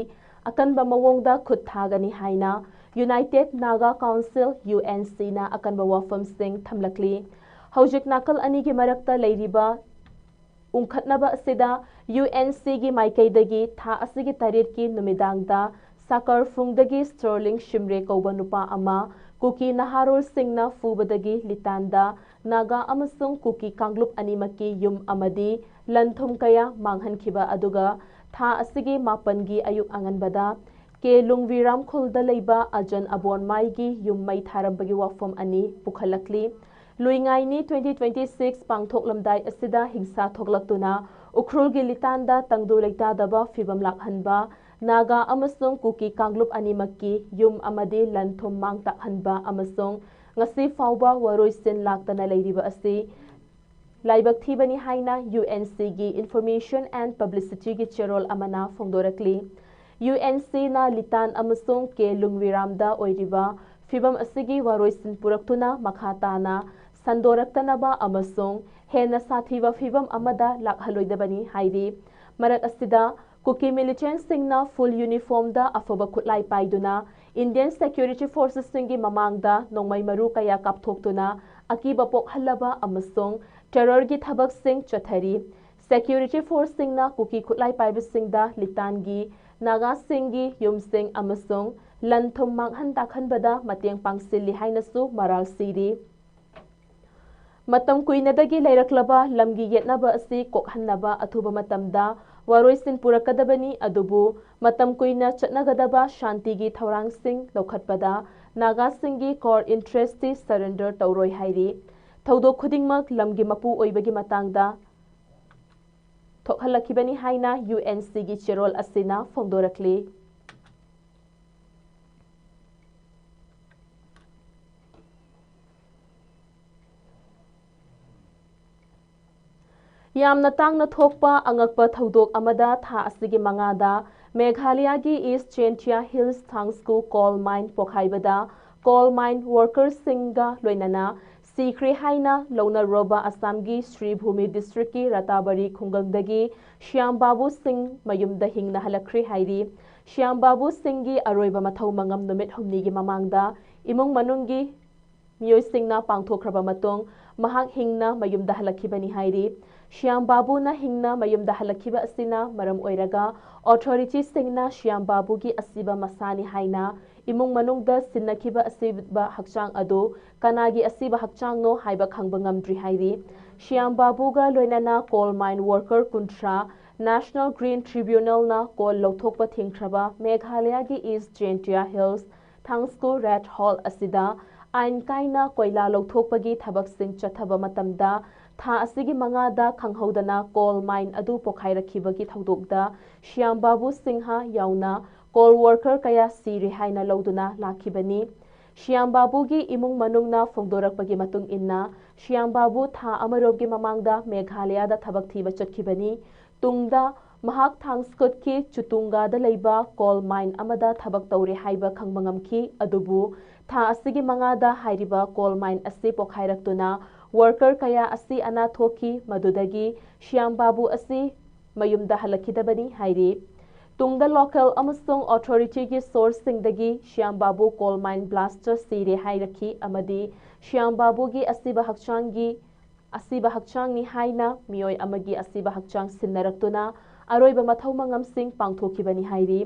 ꯑꯀꯟꯕ ꯃꯑꯣꯡꯗ ꯈꯨꯠ ꯊꯥꯒꯅꯤ ꯍꯥꯏꯅ United Naga Council, UNCꯅ ꯑꯀꯟꯕ ꯋꯥꯐꯝꯁꯤꯡ ꯊꯝꯂꯛꯂꯤ꯫ ꯍꯧꯖꯤꯛ ꯅꯥꯀꯜ ꯑꯅꯤꯒꯤ ꯃꯔꯛꯇ ꯂꯩꯔꯤꯕ ꯎꯪꯈꯠꯅꯕ ꯑꯁꯤꯗ UNCꯒꯤ ꯃꯥꯏꯀꯩꯗꯒꯤ ꯊꯥ ꯑꯁꯤꯒꯤ ꯇꯔꯦꯠꯀꯤ ꯅꯨꯃꯤꯗꯥꯡꯗ ꯁꯥꯀꯔꯐꯨꯡꯗꯒꯤ Sterling ꯁꯤꯝꯔꯦ ꯀꯧꯕ ꯅꯨꯄꯥ ꯑꯃ ꯀꯨꯀꯤ ꯅꯍꯥꯔꯣꯜꯁꯤꯡꯅ ꯐꯨꯕꯗꯒꯤ ꯂꯤꯇꯥꯟꯗ ꯅꯥꯒꯥ ꯑꯃꯁꯨꯡ ꯀꯨꯀꯤ ꯀꯥꯡꯂꯨꯞ ꯑꯅꯤꯃꯛꯀꯤ ꯌꯨꯝ ꯑꯃꯗꯤ ꯂꯟ ꯊꯨꯝ ꯀꯌꯥ ꯃꯥꯡꯍꯟꯈꯤꯕ ꯑꯗꯨꯒ ꯊꯥ ꯑꯁꯤꯒꯤ ꯃꯥꯄꯟꯒꯤ ꯑꯌꯨꯛ ꯑꯉꯟꯕꯗ ꯀꯦ ꯂꯨꯡꯕꯤꯔꯥꯝ ꯈꯨꯜꯗ ꯂꯩꯕ ꯑꯖꯟ ꯑꯕꯣꯟꯃꯥꯏꯒꯤ ꯌꯨꯝ ꯃꯩ ꯊꯥꯔꯝꯕꯒꯤ ꯋꯥꯐꯝ ꯑꯅꯤ ꯄꯨꯈꯠꯂꯛꯂꯤ꯫ ꯂꯨꯏꯉꯥꯏꯅꯤ twenty twenty-six ꯄꯥꯡꯊꯣꯛꯂꯝꯗꯥꯏ ꯑꯁꯤꯗ ꯍꯤꯡꯁꯥ ꯊꯣꯛꯂꯛꯇꯨꯅ ꯎꯈ꯭ꯔꯨꯜꯒꯤ ꯂꯤꯇꯥꯟꯗ ꯇꯪꯗꯨ ꯂꯩꯇꯥꯗꯕ ꯐꯤꯚꯝ ꯂꯥꯛꯍꯟꯕ, ꯅꯥꯒꯥ ꯑꯃꯁꯨꯡ ꯀꯨꯀꯤ ꯀꯥꯡꯂꯨꯞ ꯑꯅꯤꯃꯛꯀꯤ ꯌꯨꯝ ꯑꯃꯗꯤ ꯂꯟ ꯊꯨꯝ ꯃꯥꯡ ꯇꯥꯛꯍꯟꯕ ꯑꯃꯁꯨꯡ ꯉꯁꯤ ꯐꯥꯎꯕ ꯋꯥꯔꯣꯏꯁꯤꯟ ꯂꯥꯛꯇꯅ ꯂꯩꯔꯤꯕ ꯑꯁꯤ ꯂꯥꯏꯕꯛ ꯊꯤꯕꯅꯤ ꯍꯥꯏꯅ ꯌꯨ ꯑꯦꯟ ꯁꯤꯒꯤ Information and Publicityꯒꯤ ꯆꯦꯔꯣꯜ ꯑꯃꯅ ꯐꯣꯡꯗꯣꯔꯛꯂꯤ꯫ ꯌꯨ ꯑꯦꯟ ꯁꯤꯅ ꯂꯤꯇꯥꯟ ꯑꯃꯁꯨꯡ ꯀꯦ ꯂꯨꯡꯋꯤꯔꯥꯝꯗ ꯑꯣꯏꯔꯤꯕ ꯐꯤꯚꯝ ꯑꯁꯤꯒꯤ ꯋꯥꯔꯣꯏꯁꯤꯟ ꯄꯨꯔꯛꯇꯨꯅ ꯃꯈꯥ ꯇꯥꯅ ꯁꯟꯗꯣꯔꯛꯇꯅꯕ ꯑꯃꯁꯨꯡ ꯍꯦꯟꯅ ꯁꯥꯊꯤꯕ ꯐꯤꯚꯝ ꯑꯃꯗ ꯂꯥꯛꯍꯜꯂꯣꯏꯗꯕꯅꯤ ꯍꯥꯏꯔꯤ꯫ ꯃꯔꯛ ꯑꯁꯤꯗ, ꯀꯨꯀꯤ militantꯁꯤꯡꯅ full uniformꯗ ꯑꯐꯕ ꯈꯨꯠꯂꯥꯏ ꯄꯥꯏꯗꯨꯅ Indian security forcesꯁꯤꯡꯒꯤ ꯃꯃꯥꯡꯗ ꯅꯣꯡꯃꯩ ꯃꯔꯨ ꯀꯌꯥ ꯀꯥꯞꯊꯣꯛꯇꯨꯅ ꯑꯀꯤꯕ ꯄꯣꯛꯍꯜꯂꯕ ꯑꯃꯁꯨꯡ terrorꯒꯤ ꯊꯕꯛꯁꯤꯡ ꯆꯠꯊꯔꯤ꯫ Security forceꯁꯤꯡꯅ ꯀꯨꯀꯤ ꯈꯨꯠꯂꯥꯏ ꯄꯥꯏꯕꯁꯤꯡꯗ ꯂꯤꯇꯥꯟꯒꯤ ꯅꯥꯒꯥꯁꯤꯡꯒꯤ ꯌꯨꯝꯁꯤꯡ ꯑꯃꯁꯨꯡ ꯂꯟ ꯊꯨꯝ ꯃꯥꯡꯍꯟ ꯇꯥꯛꯍꯟꯕꯗ ꯃꯇꯦꯡ ꯄꯥꯡꯁꯤꯜꯂꯤ ꯍꯥꯏꯅꯁꯨ ꯃꯔꯥꯜ ꯁꯤꯔꯤ꯫ ꯃꯇꯝ ꯀꯨꯏꯅꯗꯒꯤ ꯂꯩꯔꯛꯂꯕ ꯂꯝꯒꯤ ꯌꯦꯠꯅꯕ ꯑꯁꯤ ꯀꯣꯛꯍꯟꯅꯕ ꯑꯊꯨꯕ ꯃꯇꯝꯗ ꯋꯥꯔꯣꯏꯁꯤꯟ ꯄꯨꯔꯛꯀꯗꯕꯅꯤ, ꯑꯗꯨꯕꯨ ꯃꯇꯝ ꯀꯨꯏꯅ ꯆꯠꯅꯒꯗꯕ ꯁꯥꯟꯇꯤꯒꯤ ꯊꯧꯔꯥꯡꯁꯤꯡ ꯂꯧꯈꯠꯄꯗ ꯅꯥꯒꯥꯁꯤꯡꯒꯤ core interestꯇꯤ surrender ꯇꯧꯔꯣꯏ ꯍꯥꯏꯔꯤ꯫ ꯊꯧꯗꯣꯛ ꯈꯨꯗꯤꯡꯃꯛ ꯂꯝꯒꯤ ꯃꯄꯨ ꯑꯣꯏꯕꯒꯤ ꯃꯇꯥꯡꯗ ꯊꯣꯛꯍꯜꯂꯛꯈꯤꯕꯅꯤ ꯍꯥꯏꯅ ꯌꯨ ꯑꯦꯟ ꯁꯤꯒꯤ ꯆꯦꯔꯣꯜ ꯑꯁꯤꯅ ꯐꯣꯡꯗꯣꯔꯛꯂꯤ꯫ ꯌꯥꯝꯅ ꯇꯥꯡꯅ ꯊꯣꯛꯄ ꯑꯉꯛꯄ ꯊꯧꯗꯣꯛ ꯑꯃꯗ ꯊꯥ ꯑꯁꯤꯒꯤ ꯃꯉꯥꯗ ꯃꯦꯘꯥꯂꯌꯥꯒꯤ East Jaintia Hills Thangsku coal mine ꯄꯣꯈꯥꯏꯕꯗ coal mine workerꯁꯤꯡꯒ ꯂꯣꯏꯅꯅ ꯁꯤꯈ꯭ꯔꯦ ꯍꯥꯏꯅ ꯂꯧꯅꯔꯨꯔꯕ ꯑꯁꯥꯝꯒꯤ ꯁ꯭ꯔꯤꯚꯨꯃꯤ districtꯀꯤ ꯔꯥꯇꯥꯕꯥꯔꯤ ꯈꯨꯡꯒꯪꯗꯒꯤ ꯁ꯭ꯌꯥꯝ ꯕꯥꯕꯨ ꯁꯤꯡ ꯃꯌꯨꯝꯗ ꯍꯤꯡꯅ ꯍꯜꯂꯛꯈ꯭ꯔꯦ ꯍꯥꯏꯔꯤ꯫ ꯁ꯭ꯌꯥꯝ ꯕꯥꯕꯨ ꯁꯤꯡꯒꯤ ꯑꯔꯣꯏꯕ ꯃꯊꯧ ꯃꯉꯝ ꯅꯨꯃꯤꯠ ꯍꯨꯝꯅꯤꯒꯤ ꯃꯃꯥꯡꯗ ꯏꯃꯨꯡ ꯃꯅꯨꯡꯒꯤ ꯃꯤꯑꯣꯏꯁꯤꯡꯅ ꯄꯥꯡꯊꯣꯛꯈ꯭ꯔꯕ ꯃꯇꯨꯡ ꯃꯍꯥꯛ ꯍꯤꯡꯅ ꯃꯌꯨꯝꯗ ꯍꯜꯂꯛꯈꯤꯕꯅꯤ ꯍꯥꯏꯔꯤ꯫ ꯁ꯭ꯌꯥꯝ ꯕꯥꯕꯨꯅ ꯍꯤꯡꯅ ꯃꯌꯨꯝꯗ ꯍꯜꯂꯛꯈꯤꯕ ꯑꯁꯤꯅ ꯃꯔꯝ ꯑꯣꯏꯔꯒ authorityꯁꯤꯡꯅ ꯁ꯭ꯌꯥꯝ ꯕꯥꯕꯨꯒꯤ ꯑꯁꯤꯕ ꯃꯁꯥꯅꯤ ꯍꯥꯏꯅ ꯏꯃꯨꯡ ꯃꯅꯨꯡꯗ ꯁꯤꯟꯅꯈꯤꯕ ꯑꯁꯤꯕ ꯍꯛꯆꯥꯡ ꯑꯗꯨ ꯀꯅꯥꯒꯤ ꯑꯁꯤꯕ ꯍꯛꯆꯥꯡꯅꯣ ꯍꯥꯏꯕ ꯈꯪꯕ ꯉꯝꯗ꯭ꯔꯤ ꯍꯥꯏꯔꯤ꯫ ꯁ꯭ꯌꯥꯝ ꯕꯥꯕꯨꯒ ꯂꯣꯏꯅꯅ coal mine worker ꯀꯨꯟꯊ꯭ꯔꯥ National Green Tribunalꯅ coal ꯂꯧꯊꯣꯛꯄ ꯊꯤꯡꯈ꯭ꯔꯕ ꯃꯦꯘꯥꯂꯌꯥꯒꯤ East Jaintia Hills Thangsku Red Hole ꯑꯁꯤꯗ ꯑꯥꯏꯟ ꯀꯥꯏꯅ ꯀꯣꯏꯂꯥ ꯂꯧꯊꯣꯛꯄꯒꯤ ꯊꯕꯛꯁꯤꯡ ꯆꯠꯊꯕ ꯃꯇꯝꯗ ꯊꯥ ꯑꯁꯤꯒꯤ ꯃꯉꯥꯗ ꯈꯪꯍꯧꯗꯅ ꯀꯣꯜ ꯃꯥꯏꯟ ꯑꯗꯨ ꯄꯣꯈꯥꯏꯔꯛꯈꯤꯕꯒꯤ ꯊꯧꯗꯣꯛꯇ ꯁ꯭ꯌꯥꯝ ꯕꯥꯕꯨ ꯁꯤꯡꯍ ꯌꯥꯎꯅ ꯀꯣꯜ ꯋꯥꯔꯀꯔ ꯀꯌꯥ ꯁꯤꯔꯦ ꯍꯥꯏꯅ ꯂꯧꯗꯨꯅ ꯂꯥꯛꯈꯤꯕꯅꯤ꯫ ꯁ꯭ꯌꯥꯝ ꯕꯥꯕꯨꯒꯤ ꯏꯃꯨꯡ ꯃꯅꯨꯡꯅ ꯐꯣꯡꯗꯣꯔꯛꯄꯒꯤ ꯃꯇꯨꯡ ꯏꯟꯅ, ꯁ꯭ꯌꯥꯝ ꯕꯥꯕꯨ ꯊꯥ ꯑꯃꯔꯣꯝꯒꯤ ꯃꯃꯥꯡꯗ ꯃꯦꯘꯥꯂꯌꯥꯗ ꯊꯕꯛ ꯊꯤꯕ ꯆꯠꯈꯤꯕꯅꯤ꯫ ꯇꯨꯡꯗ ꯃꯍꯥꯛ ꯊꯥꯡꯁ꯭ꯀꯨꯠꯀꯤ ꯆꯨꯇꯨꯡꯒꯥꯗ ꯂꯩꯕ ꯀꯣꯜ ꯃꯥꯏꯟ ꯑꯃꯗ ꯊꯕꯛ ꯇꯧꯔꯦ ꯍꯥꯏꯕ ꯈꯪꯕ ꯉꯝꯈꯤ꯫ ꯑꯗꯨꯕꯨ ꯊꯥ ꯑꯁꯤꯒꯤ ꯃꯉꯥꯗ ꯍꯥꯏꯔꯤꯕ ꯀꯣꯜ ꯃꯥꯏꯟ ꯑꯁꯤ ꯄꯣꯈꯥꯏꯔꯛꯇꯨꯅ ꯋꯥꯔꯀꯔ ꯀꯌꯥ ꯑꯁꯤ ꯑꯅꯥ ꯊꯣꯛꯈꯤ꯫ ꯃꯗꯨꯗꯒꯤ ꯁ꯭ꯌꯥꯝ ꯕꯥꯕꯨ ꯑꯁꯤ ꯃꯌꯨꯝꯗ ꯍꯜꯂꯛꯈꯤꯗꯕꯅꯤ ꯍꯥꯏꯔꯤ꯫ ꯇꯨꯡꯗ ꯂꯣꯀꯦꯜ ꯑꯃꯁꯨꯡ ꯑꯣꯊꯣꯔꯤꯇꯤꯒꯤ ꯁꯣꯔꯁꯁꯤꯡꯗꯒꯤ ꯁ꯭ꯌꯥꯝ ꯕꯥꯕꯨ ꯀꯣꯜ ꯃꯥꯏꯟ ꯕ꯭ꯂꯥꯁꯇ ꯁꯤꯔꯦ ꯍꯥꯏꯔꯛꯈꯤ ꯑꯃꯗꯤ ꯁ꯭ꯌꯥꯝ ꯕꯥꯕꯨꯒꯤ ꯑꯁꯤꯕ ꯍꯛꯆꯥꯡꯒꯤ ꯑꯁꯤꯕ ꯍꯛꯆꯥꯡꯅꯤ ꯍꯥꯏꯅ ꯃꯤꯑꯣꯏ ꯑꯃꯒꯤ ꯑꯁꯤꯕ ꯍꯛꯆꯥꯡ ꯁꯤꯟꯅꯔꯛꯇꯨꯅ ꯑꯔꯣꯏꯕ ꯃꯊꯧ ꯃꯉꯝꯁꯤꯡ ꯄꯥꯡꯊꯣꯛꯈꯤꯕꯅꯤ ꯍꯥꯏꯔꯤ꯫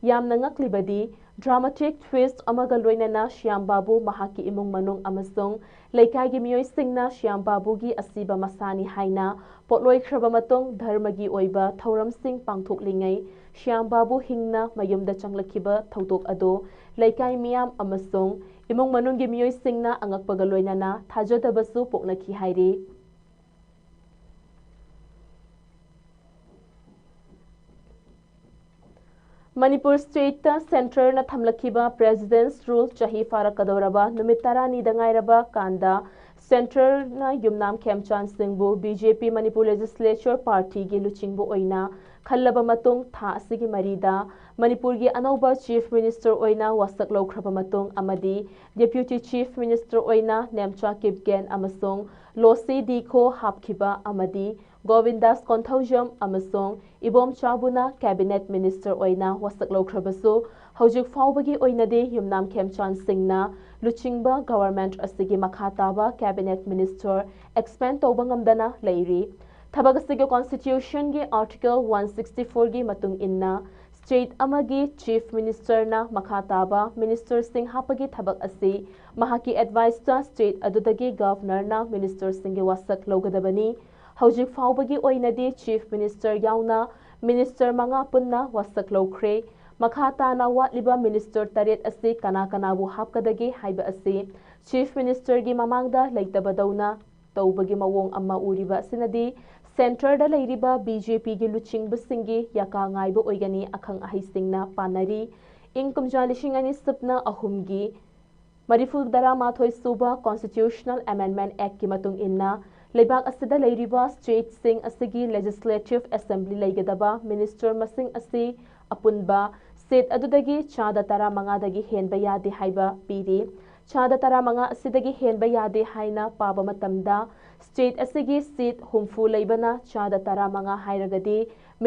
ꯌꯥꯝꯅ ꯉꯛꯂꯤꯕꯗꯤ, ꯗ꯭ꯔꯥꯃꯥꯇꯤꯛ ꯇ꯭ꯋꯤꯁ ꯑꯃꯒ ꯂꯣꯏꯅꯅ ꯁ꯭ꯌꯥꯝ ꯕꯥꯕꯨ ꯃꯍꯥꯛꯀꯤ ꯏꯃꯨꯡ ꯃꯅꯨꯡ ꯑꯃꯁꯨꯡ ꯂꯩꯀꯥꯏꯒꯤ ꯃꯤꯑꯣꯏꯁꯤꯡꯅ ꯁ꯭ꯌꯥꯝ ꯕꯥꯕꯨꯒꯤ ꯑꯁꯤꯕ ꯃꯁꯥꯅꯤ ꯍꯥꯏꯅ ꯄꯣꯠꯂꯣꯏꯈ꯭ꯔꯕ ꯃꯇꯨꯡ ꯙꯔꯃꯒꯤ ꯑꯣꯏꯕ ꯊꯧꯔꯝꯁꯤꯡ ꯄꯥꯡꯊꯣꯛꯂꯤꯉꯩ ꯁ꯭ꯌꯥꯝ ꯕꯥꯕꯨ ꯍꯤꯡꯅ ꯃꯌꯨꯝꯗ ꯆꯪꯂꯛꯈꯤꯕ ꯊꯧꯗꯣꯛ ꯑꯗꯨ ꯂꯩꯀꯥꯏ ꯃꯤꯌꯥꯝ ꯑꯃꯁꯨꯡ ꯏꯃꯨꯡ ꯃꯅꯨꯡꯒꯤ ꯃꯤꯑꯣꯏꯁꯤꯡꯅ ꯑꯉꯛꯄꯒ ꯂꯣꯏꯅꯅ ꯊꯥꯖꯗꯕꯁꯨ ꯄꯣꯛꯅꯈꯤ ꯍꯥꯏꯔꯤ꯫ ꯃꯅꯤꯄꯨꯔ ꯁ꯭ꯇꯦꯠꯇ ꯁꯦꯟꯇꯔꯅ ꯊꯝꯂꯛꯈꯤꯕ ꯄ꯭ꯔꯦꯁꯤꯗꯦꯟꯠꯁ ꯔꯨꯜ ꯆꯍꯤ ꯐꯥꯔꯛꯀꯗꯧꯔꯕ ꯅꯨꯃꯤꯠ ꯇꯔꯥꯅꯤꯗ ꯉꯥꯏꯔꯕ ꯀꯥꯟꯗ ꯁꯦꯟꯇꯔꯅ ꯌꯨꯝꯅꯥꯝ ꯈꯦꯝꯆꯥꯟ ꯁꯤꯡꯕꯨ ꯕꯤ ꯖꯦ ꯄꯤ ꯃꯅꯤꯄꯨꯔ ꯂꯦꯖꯤꯁꯂꯦꯆꯔ ꯄꯥꯔꯇꯤꯒꯤ ꯂꯨꯆꯤꯡꯕ ꯑꯣꯏꯅ ꯈꯜꯂꯕ ꯃꯇꯨꯡ ꯊꯥ ꯑꯁꯤꯒꯤ ꯃꯔꯤꯗ ꯃꯅꯤꯄꯨꯔꯒꯤ ꯑꯅꯧꯕ ꯆꯤꯐ ꯃꯤꯅꯤꯁꯇꯔ ꯑꯣꯏꯅ ꯋꯥꯁꯛ ꯂꯧꯈ꯭ꯔꯕ ꯃꯇꯨꯡ ꯑꯃꯗꯤ ꯗꯦꯄ꯭ꯌꯨꯇꯤ ꯆꯤꯐ ꯃꯤꯅꯤꯁꯇꯔ ꯑꯣꯏꯅ ꯅꯦꯝꯆꯥ ꯀꯤꯞꯒꯦꯟ ꯑꯃꯁꯨꯡ ꯂꯣꯁꯤ ꯗꯤꯈꯣ ꯍꯥꯞꯈꯤꯕ ꯑꯃꯗꯤ ꯒꯣꯕꯤꯟꯗꯥꯁ ꯀꯣꯟꯊꯧꯖꯝ ꯑꯃꯁꯨꯡ ꯏꯕꯣꯝ ꯆꯥꯕꯨꯅ ꯀꯦꯕꯤꯅꯦꯠ ꯃꯤꯅꯤꯁꯇꯔ ꯑꯣꯏꯅ ꯋꯥꯁꯛ ꯂꯧꯈ꯭ꯔꯕꯁꯨ, ꯍꯧꯖꯤꯛ ꯐꯥꯎꯕꯒꯤ ꯑꯣꯏꯅꯗꯤ ꯌꯨꯝꯅꯥꯝ ꯈꯦꯝꯆꯥꯟ ꯁꯤꯡꯅ ꯂꯨꯆꯤꯡꯕ ꯒꯚꯔꯟꯃꯦꯟꯠ ꯑꯁꯤꯒꯤ ꯃꯈꯥ ꯇꯥꯕ ꯀꯦꯕꯤꯅꯦꯠ ꯃꯤꯅꯤꯁꯇꯔ ꯑꯦꯛꯁꯄꯦꯟꯗ ꯇꯧꯕ ꯉꯝꯗꯅ ꯂꯩꯔꯤ꯫ ꯊꯕꯛ ꯑꯁꯤꯒꯤ ꯀꯣꯟꯁꯇꯤꯇ꯭ꯌꯨꯁꯟꯒꯤ ꯑꯥꯔꯇꯤꯀꯜ ꯋꯥꯟ ꯁꯤꯛꯁꯇꯤ ꯐꯣꯔꯒꯤ ꯃꯇꯨꯡ ꯏꯟꯅ, ꯁ꯭ꯇꯦꯠ ꯑꯃꯒꯤ ꯆꯤꯐ ꯃꯤꯅꯤꯁꯇꯔꯅ ꯃꯈꯥ ꯇꯥꯕ ꯃꯤꯅꯤꯁꯇꯔꯁꯤꯡ ꯍꯥꯞꯄꯒꯤ ꯊꯕꯛ ꯑꯁꯤ ꯃꯍꯥꯛꯀꯤ ꯑꯦꯗꯚꯥꯏꯁꯇ ꯁ꯭ꯇꯦꯠ ꯑꯗꯨꯗꯒꯤ ꯒꯚꯔꯅꯔꯅ ꯃꯤꯅꯤꯁꯇꯔꯁꯤꯡꯒꯤ ꯋꯥꯁꯛ ꯂꯧꯒꯗꯕꯅꯤ꯫ ꯍꯧꯖꯤꯛ ꯐꯥꯎꯕꯒꯤ ꯑꯣꯏꯅꯗꯤ ꯆꯤꯐ ꯃꯤꯅꯤꯁꯇꯔ ꯌꯥꯎꯅ ꯃꯤꯅꯤꯁꯇꯔ ꯃꯉꯥ ꯄꯨꯟꯅ ꯋꯥꯁꯛ ꯂꯧꯈ꯭ꯔꯦ꯫ ꯃꯈꯥ ꯇꯥꯅ ꯋꯥꯠꯂꯤꯕ ꯃꯤꯅꯤꯁꯇꯔ ꯇꯔꯦꯠ ꯑꯁꯤ ꯀꯅꯥ ꯀꯅꯥꯕꯨ ꯍꯥꯞꯀꯗꯒꯦ ꯍꯥꯏꯕ ꯑꯁꯤ Chief Ministerꯒꯤ ꯃꯃꯥꯡꯗ ꯂꯩꯇꯕꯗꯧꯅ ꯇꯧꯕꯒꯤ ꯃꯑꯣꯡ ꯑꯃ ꯎꯔꯤꯕ ꯑꯁꯤꯅꯗꯤ centreꯗ ꯂꯩꯔꯤꯕ BJPꯒꯤ ꯂꯨꯆꯤꯡꯕꯁꯤꯡꯒꯤ ꯌꯥꯀꯥ ꯉꯥꯏꯕ ꯑꯣꯏꯒꯅꯤ, ꯑꯈꯪ ꯑꯍꯩꯁꯤꯡꯅ ꯄꯥꯅꯔꯤ꯫ ꯏꯪ ꯀꯨꯝꯖꯥ ꯂꯤꯁꯤꯡ ꯑꯅꯤ ꯁꯨꯞꯅ ꯑꯍꯨꯝꯒꯤ ꯃꯔꯤꯐꯨ ꯇꯔꯥꯃꯥꯊꯣꯏ ꯁꯨꯕ Constitutional Amendment Actꯀꯤ ꯃꯇꯨꯡ ꯏꯟꯅ ꯂꯩꯕꯥꯛ ꯑꯁꯤꯗ ꯂꯩꯔꯤꯕ stateꯁꯤꯡ ꯑꯁꯤꯒꯤ Legislative Assembly ꯂꯩꯒꯗꯕ minister ꯃꯁꯤꯡ ꯑꯁꯤ ꯑꯄꯨꯟꯕ seat ꯑꯗꯨꯗꯒꯤ ꯆꯥꯗ ꯇꯔꯥꯃꯉꯥꯗꯒꯤ ꯍꯦꯟꯕ ꯌꯥꯗꯦ ꯍꯥꯏꯕ ꯄꯤꯔꯤ꯫ ꯆꯥꯗ ꯇꯔꯥꯃꯉꯥ ꯑꯁꯤꯗꯒꯤ ꯍꯦꯟꯕ ꯌꯥꯗꯦ ꯍꯥꯏꯅ ꯄꯥꯕ ꯃꯇꯝꯗ state ꯑꯁꯤꯒꯤ seat ꯍꯨꯝꯐꯨ ꯂꯩꯕꯅ ꯆꯥꯗ ꯇꯔꯥꯃꯉꯥ ꯍꯥꯏꯔꯒꯗꯤ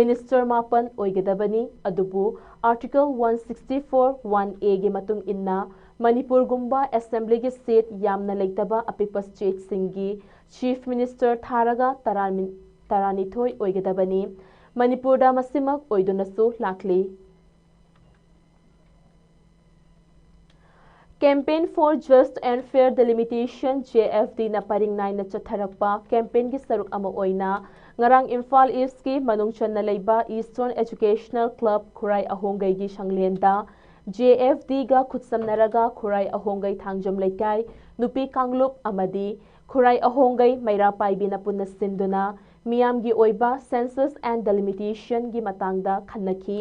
minister ꯃꯥꯄꯟ ꯑꯣꯏꯒꯗꯕꯅꯤ꯫ ꯑꯗꯨꯕꯨ Article one sixty four one Aꯒꯤ ꯃꯇꯨꯡ ꯏꯟꯅ ꯃꯅꯤꯄꯨꯔꯒꯨꯝꯕ Assemblyꯒꯤ seat ꯌꯥꯝꯅ ꯂꯩꯇꯕ ꯑꯄꯤꯛꯄ stateꯁꯤꯡꯒꯤ Chief Minister ꯊꯥꯔꯒ ꯇꯔꯥꯅꯤ-, ꯇꯔꯥꯅꯤꯊꯣꯏ ꯑꯣꯏꯒꯗꯕꯅꯤ꯫ ꯃꯅꯤꯄꯨꯔꯗ ꯃꯁꯤꯃꯛ ꯑꯣꯏꯗꯨꯅꯁꯨ ꯂꯥꯛꯂꯤ꯫ Campaign for Just and Fair Delimitation, JFDꯅ ꯄꯔꯤꯡ ꯅꯥꯏꯅ ꯆꯠꯊꯔꯛꯄ campaignꯒꯤ ꯁꯔꯨꯛ ꯑꯃ ꯑꯣꯏꯅ ꯉꯔꯥꯡ ꯏꯝꯐꯥꯜ Eastꯀꯤ ꯃꯅꯨꯡ ꯆꯟꯅ ꯂꯩꯕ Eastern Educational Club ꯈꯨꯔꯥꯏ ꯑꯍꯣꯡꯒꯩꯒꯤ ꯁꯪꯂꯦꯟꯗ JFDꯒ ꯈꯨꯠꯁꯝꯅꯔꯒ ꯈꯨꯔꯥꯏ ꯑꯍꯣꯡꯒꯩ ꯊꯥꯡꯖꯝ ꯂꯩꯀꯥꯏ ꯅꯨꯄꯤ ꯀꯥꯡꯂꯨꯞ ꯑꯃꯗꯤ ꯈꯨꯔꯥꯏ ꯑꯍꯣꯡꯒꯩ ꯃꯩꯔꯥ ꯄꯥꯏꯕꯤꯅ ꯄꯨꯟꯅ ꯁꯤꯟꯗꯨꯅ ꯃꯤꯌꯥꯝꯒꯤ ꯑꯣꯏꯕ Census and Delimitationꯒꯤ ꯃꯇꯥꯡꯗ ꯈꯟꯅꯈꯤ꯫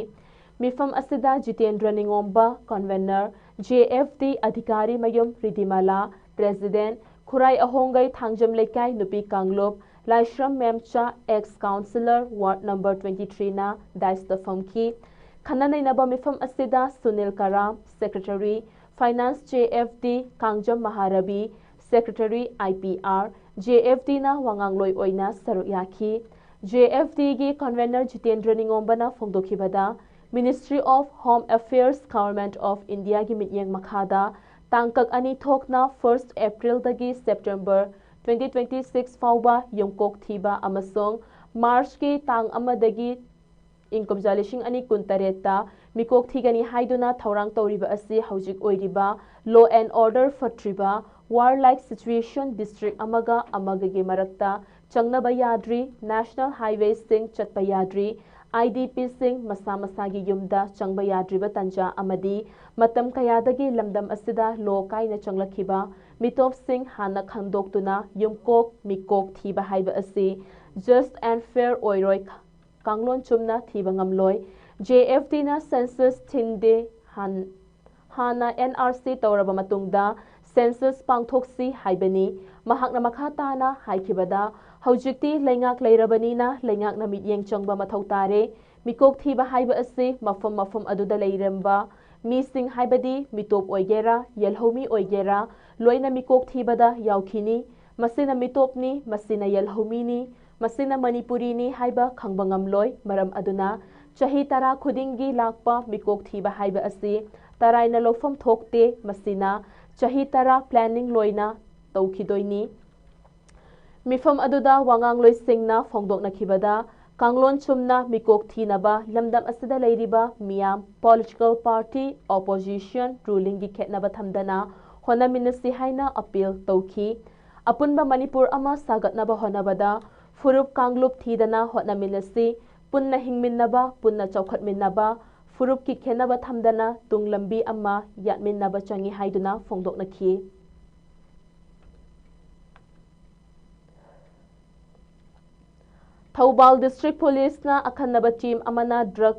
ꯃꯤꯐꯝ ꯑꯁꯤꯗ ꯖꯤꯇꯦꯟꯗ꯭ꯔ ꯅꯤꯉꯣꯝꯕ, Convener, JFD ꯑꯙꯤꯀꯥꯔꯤ ꯃꯌꯨꯝ ꯔꯤꯗꯤꯃꯥꯂꯥ, President, ꯈꯨꯔꯥꯏ ꯑꯍꯣꯡꯒꯩ ꯊꯥꯡꯖꯝ ꯂꯩꯀꯥꯏ ꯅꯨꯄꯤ ꯀꯥꯡꯂꯨꯞ, ꯂꯥꯏꯁ꯭ꯔꯝ ꯃꯦꯝꯆꯥ, ex councillor, ward number twenty threeꯅ dais ꯐꯝꯈꯤ꯫ ꯈꯟꯅ ꯅꯩꯅꯕ ꯃꯤꯐꯝ ꯑꯁꯤꯗ ꯁꯨꯅꯤꯜ ꯀꯔꯥꯝ, Secretary, Finance JFD, Kangjam ꯃꯍꯥꯔꯕꯤ, Secretary IPR, JFDꯅ ꯋꯥꯉꯥꯡꯂꯣꯏ ꯑꯣꯏꯅ ꯁꯔꯨꯛ ꯌꯥꯈꯤ꯫ JFDꯒꯤ Convener Jitendra ꯅꯤꯉꯣꯝꯕꯅ ꯐꯣꯡꯗꯣꯛꯈꯤꯕꯗ, Ministry of Home Affairs, Government of Indiaꯒꯤ ꯃꯤꯠꯌꯦꯡ ꯃꯈꯥꯗ ꯇꯥꯡꯀꯛ ꯑꯅꯤ ꯊꯣꯛꯅ first Aprilꯗꯒꯤ September twenty twenty six ꯐꯥꯎꯕ ꯌꯨꯝꯀꯣꯛ ꯊꯤꯕ ꯑꯃꯁꯨꯡ Marchꯀꯤ ꯇꯥꯡ ꯑꯃꯗꯒꯤ ꯏꯪ ꯀꯨꯝꯖꯥ ꯂꯤꯁꯤꯡ ꯑꯅꯤ ꯀꯨꯟꯇꯔꯦꯠꯇ ꯃꯤꯀꯣꯛ ꯊꯤꯒꯅꯤ ꯍꯥꯏꯗꯨꯅ ꯊꯧꯔꯥꯡ ꯇꯧꯔꯤꯕ ꯑꯁꯤ ꯍꯧꯖꯤꯛ ꯑꯣꯏꯔꯤꯕ law and order ꯐꯠꯇ꯭ꯔꯤꯕ, warlike situation, district ꯑꯃꯒ ꯑꯃꯒꯒꯤ ꯃꯔꯛꯇ ꯆꯪꯅꯕ ꯌꯥꯗ꯭ꯔꯤ, national highwayꯁꯤꯡ ꯆꯠꯄ ꯌꯥꯗ꯭ꯔꯤ, IDPꯁꯤꯡ ꯃꯁꯥ ꯃꯁꯥꯒꯤ ꯌꯨꯝꯗ ꯆꯪꯕ ꯌꯥꯗ꯭ꯔꯤꯕ ꯇꯟꯖꯥ ꯑꯃꯗꯤ ꯃꯇꯝ ꯀꯌꯥꯗꯒꯤ ꯂꯝꯗꯝ ꯑꯁꯤꯗ law ꯀꯥꯏꯅ ꯆꯪꯂꯛꯈꯤꯕ ꯃꯤꯇꯣꯞꯁꯤꯡ ꯍꯥꯟꯅ ꯈꯪꯗꯣꯛꯇꯨꯅ ꯌꯨꯝꯀꯣꯛ ꯃꯤꯀꯣꯛ ꯊꯤꯕ ꯍꯥꯏꯕ ꯑꯁꯤ just and fair ꯑꯣꯏꯔꯣꯏ, ꯀꯥꯡꯂꯣꯟ ꯆꯨꯝꯅ ꯊꯤꯕ ꯉꯝꯂꯣꯏ꯫ J F T ꯅ census ꯊꯤꯡꯗꯦ, ꯍꯥꯟ-, ꯍꯥꯟꯅ N R C ꯇꯧꯔꯕ ꯃꯇꯨꯡꯗ census ꯄꯥꯡꯊꯣꯛꯁꯤ ꯍꯥꯏꯕꯅꯤ꯫ ꯃꯍꯥꯛꯅ ꯃꯈꯥ ꯇꯥꯅ ꯍꯥꯏꯈꯤꯕꯗ, ꯍꯧꯖꯤꯛꯇꯤ ꯂꯩꯉꯥꯛ ꯂꯩꯔꯕꯅꯤꯅ ꯂꯩꯉꯥꯛꯅ ꯃꯤꯠꯌꯦꯡ ꯆꯪꯕ ꯃꯊꯧ ꯇꯥꯔꯦ꯫ ꯃꯤꯀꯣꯛ ꯊꯤꯕ ꯍꯥꯏꯕ ꯑꯁꯤ ꯃꯐꯝ ꯃꯐꯝ ꯑꯗꯨꯗ ꯂꯩꯔꯝꯕ ꯃꯤꯁꯤꯡ, ꯍꯥꯏꯕꯗꯤ ꯃꯤꯇꯣꯞ ꯑꯣꯏꯒꯦꯔꯥ, ꯌꯦꯜꯍꯧꯃꯤ ꯑꯣꯏꯒꯦꯔꯥ, ꯂꯣꯏꯅ ꯃꯤꯀꯣꯛ ꯊꯤꯕꯗ ꯌꯥꯎꯈꯤꯅꯤ꯫ ꯃꯁꯤꯅ ꯃꯤꯇꯣꯞꯅꯤ, ꯃꯁꯤꯅ ꯌꯦꯜꯍꯧꯃꯤꯅꯤ, ꯃꯁꯤꯅ ꯃꯅꯤꯄꯨꯔꯤꯅꯤ ꯍꯥꯏꯕ ꯈꯪꯕ ꯉꯝꯂꯣꯏ꯫ ꯃꯔꯝ ꯑꯗꯨꯅ ꯆꯍꯤ ꯇꯔꯥ ꯈꯨꯗꯤꯡꯒꯤ ꯂꯥꯛꯄ ꯃꯤꯀꯣꯛ ꯊꯤꯕ ꯍꯥꯏꯕ ꯑꯁꯤ ꯇꯔꯥꯏꯅ ꯂꯧꯐꯝ ꯊꯣꯛꯇꯦ꯫ ꯃꯁꯤꯅ ꯆꯍꯤ ꯇꯔꯥ planning ꯂꯣꯏꯅ ꯇꯧꯈꯤꯗꯣꯏꯅꯤ꯫ ꯃꯤꯐꯝ ꯑꯗꯨꯗ ꯋꯥꯉꯥꯡꯂꯣꯏꯁꯤꯡꯅ ꯐꯣꯡꯗꯣꯛꯅꯈꯤꯕꯗ, ꯀꯥꯡꯂꯣꯟ ꯆꯨꯝꯅ ꯃꯤꯀꯣꯛ ꯊꯤꯅꯕ ꯂꯝꯗꯝ ꯑꯁꯤꯗ ꯂꯩꯔꯤꯕ ꯃꯤꯌꯥꯝ, political party, opposition, rulingꯒꯤ ꯈꯦꯠꯅꯕ ꯊꯝꯗꯅ ꯍꯣꯠꯅꯃꯤꯟꯅꯁꯤ ꯍꯥꯏꯅ appeal ꯇꯧꯈꯤ꯫ ꯑꯄꯨꯟꯕ ꯃꯅꯤꯄꯨꯔ ꯑꯃ ꯁꯥꯒꯠꯅꯕ ꯍꯣꯠꯅꯕꯗ ꯐꯨꯔꯨꯞ ꯀꯥꯡꯂꯨꯞ ꯊꯤꯗꯅ ꯍꯣꯠꯅꯃꯤꯟꯅꯁꯤ, ꯄꯨꯟꯅ ꯍꯤꯡꯃꯤꯟꯅꯕ, ꯄꯨꯟꯅ ꯆꯥꯎꯈꯠꯃꯤꯟꯅꯕ, ꯐꯨꯔꯨꯞꯀꯤ ꯈꯦꯠꯅꯕ ꯊꯝꯗꯅ ꯇꯨꯡ ꯂꯝꯕꯤ ꯑꯃ ꯌꯥꯠꯃꯤꯟꯅꯕ ꯆꯪꯏ ꯍꯥꯏꯗꯨꯅ ꯐꯣꯡꯗꯣꯛꯅꯈꯤ꯫ ꯊꯧꯕꯥꯜ District Policeꯅ ꯑꯈꯟꯅꯕ team ꯑꯃꯅ drug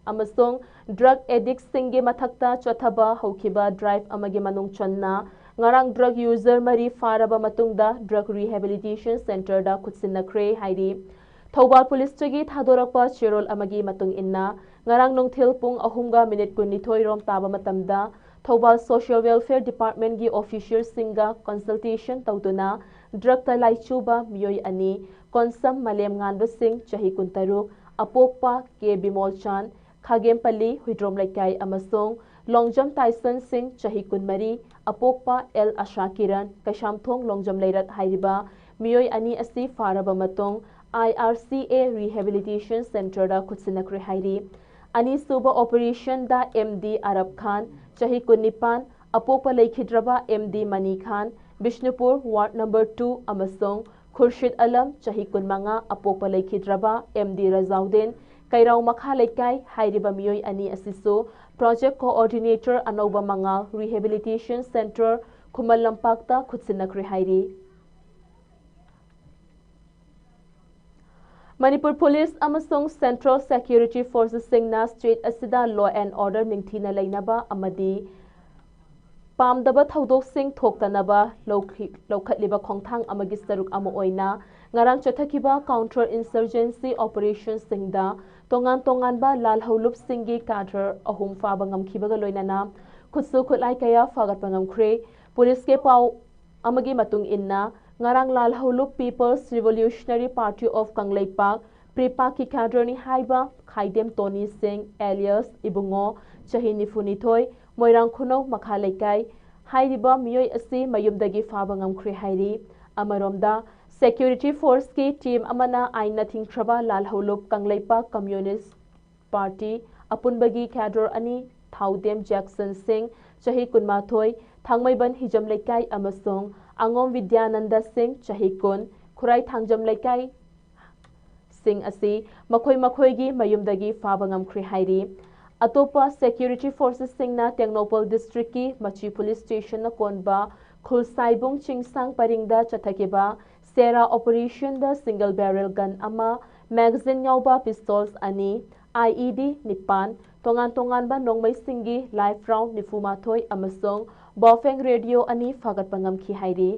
ꯑꯃꯁꯨꯡ drug addictꯁꯤꯡꯒꯤ ꯃꯊꯛꯇ ꯆꯠꯊꯕ ꯍꯧꯈꯤꯕ drive ꯑꯃꯒꯤ ꯃꯅꯨꯡ ꯆꯟꯅ ꯉꯔꯥꯡ drug user ꯃꯔꯤ ꯐꯥꯔꯕ ꯃꯇꯨꯡꯗ drug rehabilitation centreꯗ ꯈꯨꯠꯁꯤꯟꯅꯈ꯭ꯔꯦ ꯍꯥꯏꯔꯤ꯫ ꯊꯧꯕꯥꯜ Policeꯇꯒꯤ ꯊꯥꯗꯣꯔꯛꯄ ꯆꯦꯔꯣꯜ ꯑꯃꯒꯤ ꯃꯇꯨꯡ ꯏꯟꯅ, ꯉꯔꯥꯡ ꯅꯨꯡꯊꯤꯜ ꯄꯨꯡ ꯑꯍꯨꯝꯒ minute ꯀꯨꯟꯅꯤꯊꯣꯏ ꯔꯣꯝ ꯇꯥꯕ ꯃꯇꯝꯗ ꯊꯧꯕꯥꯜ Social Welfare Departmentꯀꯤ officerꯁꯤꯡꯒ consultation ꯇꯧꯗꯨꯅ drugꯇ ꯂꯥꯏꯆꯨꯕ ꯃꯤꯑꯣꯏ ꯑꯅꯤ, ꯀꯣꯟꯁꯝ ꯃꯥꯂꯦꯝꯉꯥꯟꯕ ꯁꯤꯡ, ꯆꯍꯤ ꯀꯨꯟꯇꯔꯨꯛ, ꯑꯄꯣꯛꯄ ꯀꯦ ꯕꯤꯃꯣꯜꯆꯥꯟ, ꯈꯥꯒꯦꯝꯄꯜꯂꯤ ꯍꯨꯏꯗ꯭ꯔꯣꯝ ꯂꯩꯀꯥꯏ, ꯑꯃꯁꯨꯡ ꯂꯣꯡꯖꯝ ꯇꯥꯏꯁꯟ ꯁꯤꯡ, ꯆꯍꯤ ꯀꯨꯟꯃꯔꯤ, ꯑꯄꯣꯛꯄ ꯑꯦꯜ ꯑꯁꯥ ꯀꯤꯔꯟ, ꯀꯩꯁꯥꯝꯊꯣꯡ ꯂꯣꯡꯖꯝ ꯂꯩꯔꯛ ꯍꯥꯏꯔꯤꯕ ꯃꯤꯑꯣꯏ ꯑꯅꯤ ꯑꯁꯤ ꯐꯥꯔꯕ ꯃꯇꯨꯡ I R C A Rehabilitation Centreꯗ ꯈꯨꯠꯁꯤꯟꯅꯈ꯭ꯔꯦ ꯍꯥꯏꯔꯤ꯫ ꯑꯅꯤꯁꯨꯕ operationꯗ M D ꯑꯔꯕ ꯈꯥꯟ, ꯆꯍꯤ ꯀꯨꯟꯅꯤꯄꯥꯟ, ꯑꯄꯣꯛꯄ ꯂꯩꯈꯤꯗ꯭ꯔꯕ M D ꯃꯅꯤ ꯈꯥꯟ, ꯕꯤꯁꯅꯨꯄꯨꯔ ward number two, ꯑꯃꯁꯨꯡ ꯈꯨꯔꯁꯤꯗ ꯑꯂꯝ, ꯆꯍꯤ ꯀꯨꯟꯃꯉꯥ, ꯑꯄꯣꯛꯄ ꯂꯩꯈꯤꯗ꯭ꯔꯕ M D ꯔꯖꯥꯎꯗꯤꯟ, ꯀꯩꯔꯥꯎ ꯃꯈꯥ ꯂꯩꯀꯥꯏ ꯍꯥꯏꯔꯤꯕ ꯃꯤꯑꯣꯏ ꯑꯅꯤ ꯑꯁꯤꯁꯨ Project Coordinator ꯑꯅꯧꯕ ꯃꯉꯥ Rehabilitation Center ꯈꯨꯃꯟ ꯂꯝꯄꯥꯛꯇ ꯈꯨꯠꯁꯤꯟꯅꯈ꯭ꯔꯦ ꯍꯥꯏꯔꯤ꯫ ꯃꯅꯤꯄꯨꯔ ꯄꯨꯂꯤꯁ ꯑꯃꯁꯨꯡ Central Security Forcesꯁꯤꯡꯅ state ꯑꯁꯤꯗ law and order ꯅꯤꯡꯊꯤꯅ ꯂꯩꯅꯕ ꯑꯃꯗꯤ ꯄꯥꯝꯗꯕ ꯊꯧꯗꯣꯛꯁꯤꯡ ꯊꯣꯛꯇꯅꯕ ꯂꯧꯈꯤ-, ꯂꯧꯈꯠꯂꯤꯕ ꯈꯣꯡꯊꯥꯡ ꯑꯃꯒꯤ ꯁꯔꯨꯛ ꯑꯃ ꯑꯣꯏꯅ ꯉꯔꯥꯡ ꯆꯠꯊꯈꯤꯕ counter insurgency operationꯁꯤꯡꯗ ꯇꯣꯉꯥꯟ ꯇꯣꯉꯥꯟꯕ ꯂꯥꯜꯍꯧꯂꯨꯞꯁꯤꯡꯒꯤ cadre ꯑꯍꯨꯝ ꯐꯥꯕ ꯉꯝꯈꯤꯕꯒ ꯂꯣꯏꯅꯅ ꯈꯨꯠꯁꯨ ꯈꯨꯠꯂꯥꯏ ꯀꯌꯥ ꯐꯥꯒꯠꯄ ꯉꯝꯈ꯭ꯔꯦ꯫ ꯄꯨꯂꯤꯁꯀꯤ ꯄꯥꯎ ꯑꯃꯒꯤ ꯃꯇꯨꯡ ꯏꯟꯅ, ꯉꯔꯥꯡ ꯂꯥꯜꯍꯧꯂꯨꯞ People's Revolutionary Party of Kangleipak, PREPAK ꯀꯤ cadreꯅꯤ ꯍꯥꯏꯕ ꯈꯥꯏꯗꯦꯝ ꯇꯣꯅꯤ ꯁꯤꯡ alias ꯏꯕꯨꯡꯉꯣ, ꯆꯍꯤ ꯅꯤꯐꯨ ꯅꯤꯊꯣꯏ, ꯃꯣꯏꯔꯥꯡ ꯈꯨꯅꯧ ꯃꯈꯥ ꯂꯩꯀꯥꯏ, ꯍꯥꯏꯔꯤꯕ ꯃꯤꯑꯣꯏ ꯑꯁꯤ ꯃꯌꯨꯝꯗꯒꯤ ꯐꯥꯕ ꯉꯝꯈ꯭ꯔꯦ ꯍꯥꯏꯔꯤ꯫ ꯑꯃꯔꯣꯝꯗ, security forceꯀꯤ team ꯑꯃꯅ ꯑꯥꯏꯟꯅ ꯊꯤꯡꯈ꯭ꯔꯕ ꯂꯥꯜꯍꯧꯂꯨꯞ ꯀꯪꯂꯩꯄꯥꯛ Communist Party ꯑꯄꯨꯟꯕꯒꯤ cadre ꯑꯅꯤ, ꯊꯥꯎꯗꯦꯝ ꯖꯦꯛꯁꯟ ꯁꯤꯡ, ꯆꯍꯤ ꯀꯨꯟꯃꯥꯊꯣꯏ, ꯊꯥꯡꯃꯩꯕꯟ ꯍꯤꯖꯝ ꯂꯩꯀꯥꯏ, ꯑꯃꯁꯨꯡ ꯑꯉꯣꯝ ꯕꯤꯗ꯭ꯌꯥꯅꯟꯗ ꯁꯤꯡ, ꯆꯍꯤ ꯀꯨꯟ, ꯈꯨꯔꯥꯏ ꯊꯥꯡꯖꯝ ꯂꯩꯀꯥꯏ, ꯁꯤꯡ ꯑꯁꯤ ꯃꯈꯣꯏ ꯃꯈꯣꯏꯒꯤ ꯃꯌꯨꯝꯗꯒꯤ ꯐꯥꯕ ꯉꯝꯈ꯭ꯔꯦ ꯍꯥꯏꯔꯤ꯫ ꯑꯇꯣꯞꯄ security forcesꯁꯤꯡꯅ ꯇꯦꯡꯅꯧꯄꯜ districtꯀꯤ ꯃꯆꯤ police stationꯅ ꯀꯣꯟꯕ ꯈꯨꯜꯁꯥꯏꯕꯨꯡ ꯆꯤꯡꯁꯥꯡ ꯄꯔꯤꯡꯗ ꯆꯠꯊꯈꯤꯕ ꯁꯦꯔꯥ operationꯗ single barrel gun ꯑꯃ, magazine ꯌꯥꯎꯕ pistols ꯑꯅꯤ, IED ꯅꯤꯄꯥꯟ, ꯇꯣꯉꯥꯟ ꯇꯣꯉꯥꯟꯕ ꯅꯣꯡꯃꯩꯁꯤꯡꯒꯤ live round ꯅꯤꯐꯨ ꯃꯥꯊꯣꯏ ꯑꯃꯁꯨꯡ Baofeng radio ꯑꯅꯤ ꯐꯥꯒꯠꯄ ꯉꯝꯈꯤ ꯍꯥꯏꯔꯤ꯫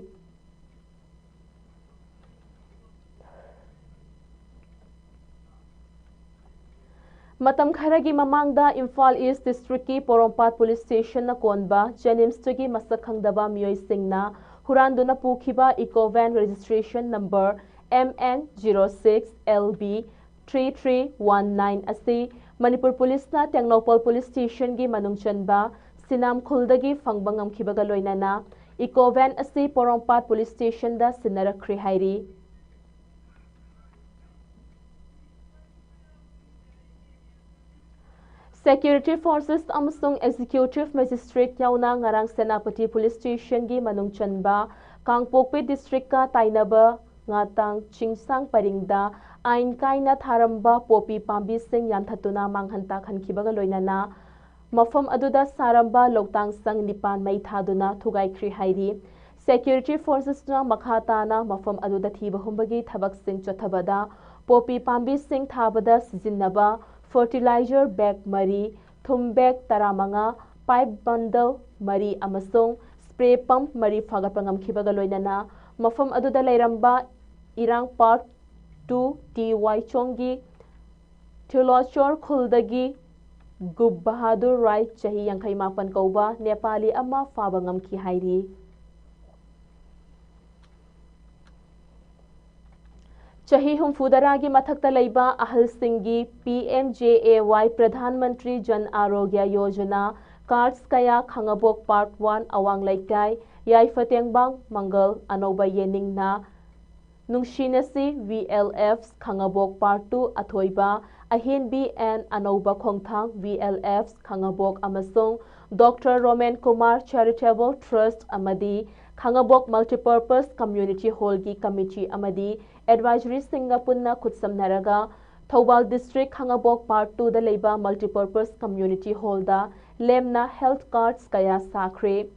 ꯃꯇꯝ ꯈꯔꯒꯤ ꯃꯃꯥꯡꯗ ꯏꯝꯐꯥꯜ East districtꯀꯤ ꯄꯣꯔꯣꯝꯄꯥꯠ police stationꯅ ꯀꯣꯟꯕ JNIMSꯇꯒꯤ ꯃꯁꯛ ꯈꯪꯗꯕ ꯃꯤꯑꯣꯏꯁꯤꯡꯅ ꯍꯨꯔꯥꯟꯗꯨꯅ ꯄꯨꯈꯤꯕ eco van registration number MN zero six LB three three one nine ꯑꯁꯤ ꯃꯅꯤꯄꯨꯔ ꯄꯨꯂꯤꯁꯅ ꯇꯦꯡꯅꯧꯄꯜ police stationꯒꯤ ꯃꯅꯨꯡ ꯆꯟꯕ ꯁꯤꯅꯥꯝ ꯈꯨꯜꯗꯒꯤ ꯐꯪꯕ ꯉꯝꯈꯤꯕꯒ ꯂꯣꯏꯅꯅ eco van ꯑꯁꯤ ꯄꯣꯔꯣꯝꯄꯥꯠ police stationꯗ ꯁꯤꯟꯅꯔꯛꯈ꯭ꯔꯦ ꯍꯥꯏꯔꯤ꯫ Security forces ꯑꯃꯁꯨꯡ executive magistrate ꯌꯥꯎꯅ ꯉꯔꯥꯡ ꯁꯦꯅꯥꯄꯇꯤ police stationꯒꯤ ꯃꯅꯨꯡ ꯆꯟꯕ ꯀꯥꯡꯄꯣꯛꯄꯤ districtꯀ ꯇꯥꯏꯅꯕ ꯉꯥꯇꯥꯡ ꯆꯤꯡꯁꯥꯡ ꯄꯔꯤꯡꯗ ꯑꯥꯏꯟ ꯀꯥꯏꯅ ꯊꯥꯔꯝꯕ ꯄꯣꯄꯤ ꯄꯥꯝꯕꯤꯁꯤꯡ ꯌꯥꯟꯊꯠꯇꯨꯅ ꯃꯥꯡꯍꯟ ꯇꯥꯛꯍꯟꯈꯤꯕꯒ ꯂꯣꯏꯅꯅ ꯃꯐꯝ ꯑꯗꯨꯗ ꯁꯥꯔꯝꯕ ꯂꯧꯇꯥꯡ ꯁꯪ ꯅꯤꯄꯥꯟ ꯃꯩ ꯊꯥꯗꯨꯅ ꯊꯨꯒꯥꯏꯈ꯭ꯔꯦ ꯍꯥꯏꯔꯤ꯫ Security forcesꯅ ꯃꯈꯥ ꯇꯥꯅ ꯃꯐꯝ ꯑꯗꯨꯗ ꯊꯤꯕ ꯍꯨꯝꯕꯒꯤ ꯊꯕꯛꯁꯤꯡ ꯆꯠꯊꯕꯗ ꯄꯣꯄꯤ ꯄꯥꯝꯕꯤꯁꯤꯡ ꯊꯥꯕꯗ ꯁꯤꯖꯤꯟꯅꯕ fertilizer bag ꯃꯔꯤ, ꯊꯨꯝ bag ꯇꯔꯥꯃꯉꯥ, pipe bundle ꯃꯔꯤ ꯑꯃꯁꯨꯡ spray pump ꯃꯔꯤ ꯐꯥꯒꯠꯄ ꯉꯝꯈꯤꯕꯒ ꯂꯣꯏꯅꯅ ꯃꯐꯝ ꯑꯗꯨꯗ ꯂꯩꯔꯝꯕ ꯏꯔꯥꯡ Part two ꯇꯤ ꯋꯥꯏꯆꯣꯡꯒꯤ ꯊꯤꯂꯣꯆꯣꯔ ꯈꯨꯜꯗꯒꯤ ꯒꯨꯞ ꯕꯍꯥꯗꯨꯔ ꯔꯥꯏ, ꯆꯍꯤ ꯌꯥꯡꯈꯩ ꯃꯥꯄꯟ ꯀꯧꯕ ꯅꯦꯄꯥꯂꯤ ꯑꯃ ꯐꯥꯕ ꯉꯝꯈꯤ ꯍꯥꯏꯔꯤ꯫ ꯆꯍꯤ ꯍꯨꯝꯐꯨꯇꯔꯥꯒꯤ ꯃꯊꯛꯇ ꯂꯩꯕ ꯑꯍꯜꯁꯤꯡꯒꯤ P M J A Y, Pradhan Mantri Jan Aarogya Yojana, cards ꯀꯌꯥ ꯈꯥꯉꯕꯣꯛ Part one ꯑꯋꯥꯡ ꯂꯩꯀꯥꯏ, ꯌꯥꯏꯐꯇꯦꯡꯕꯥꯡ ꯃꯪꯒꯜ, ꯑꯅꯧꯕ ꯌꯦꯅꯤꯡꯅ ꯅꯨꯡꯁꯤꯅꯁꯤ V L F ꯈꯥꯉꯕꯣꯛ Part two ꯑꯊꯣꯏꯕ, ꯑꯍꯦꯟꯕꯤ and ꯑꯅꯧꯕ ꯈꯣꯡꯊꯥꯡ V L F ꯈꯥꯉꯕꯣꯛ ꯑꯃꯁꯨꯡ Doctor Romen Kumar Charitable Trust ꯑꯃꯗꯤ ꯈꯥꯉꯕꯣꯛ Multipurpose Community Hallꯒꯤ committee ꯑꯃꯗꯤ advisoryꯁꯤꯡꯒ ꯄꯨꯟꯅ ꯈꯨꯠꯁꯝꯅꯔꯒ ꯊꯧꯕꯥꯜ district ꯈꯥꯉꯕꯣꯛ Part twoꯗ ꯂꯩꯕ Multipurpose Community Hallꯗ ꯂꯦꯝꯅ health cards ꯀꯌꯥ ꯁꯥꯈ꯭ꯔꯦ꯫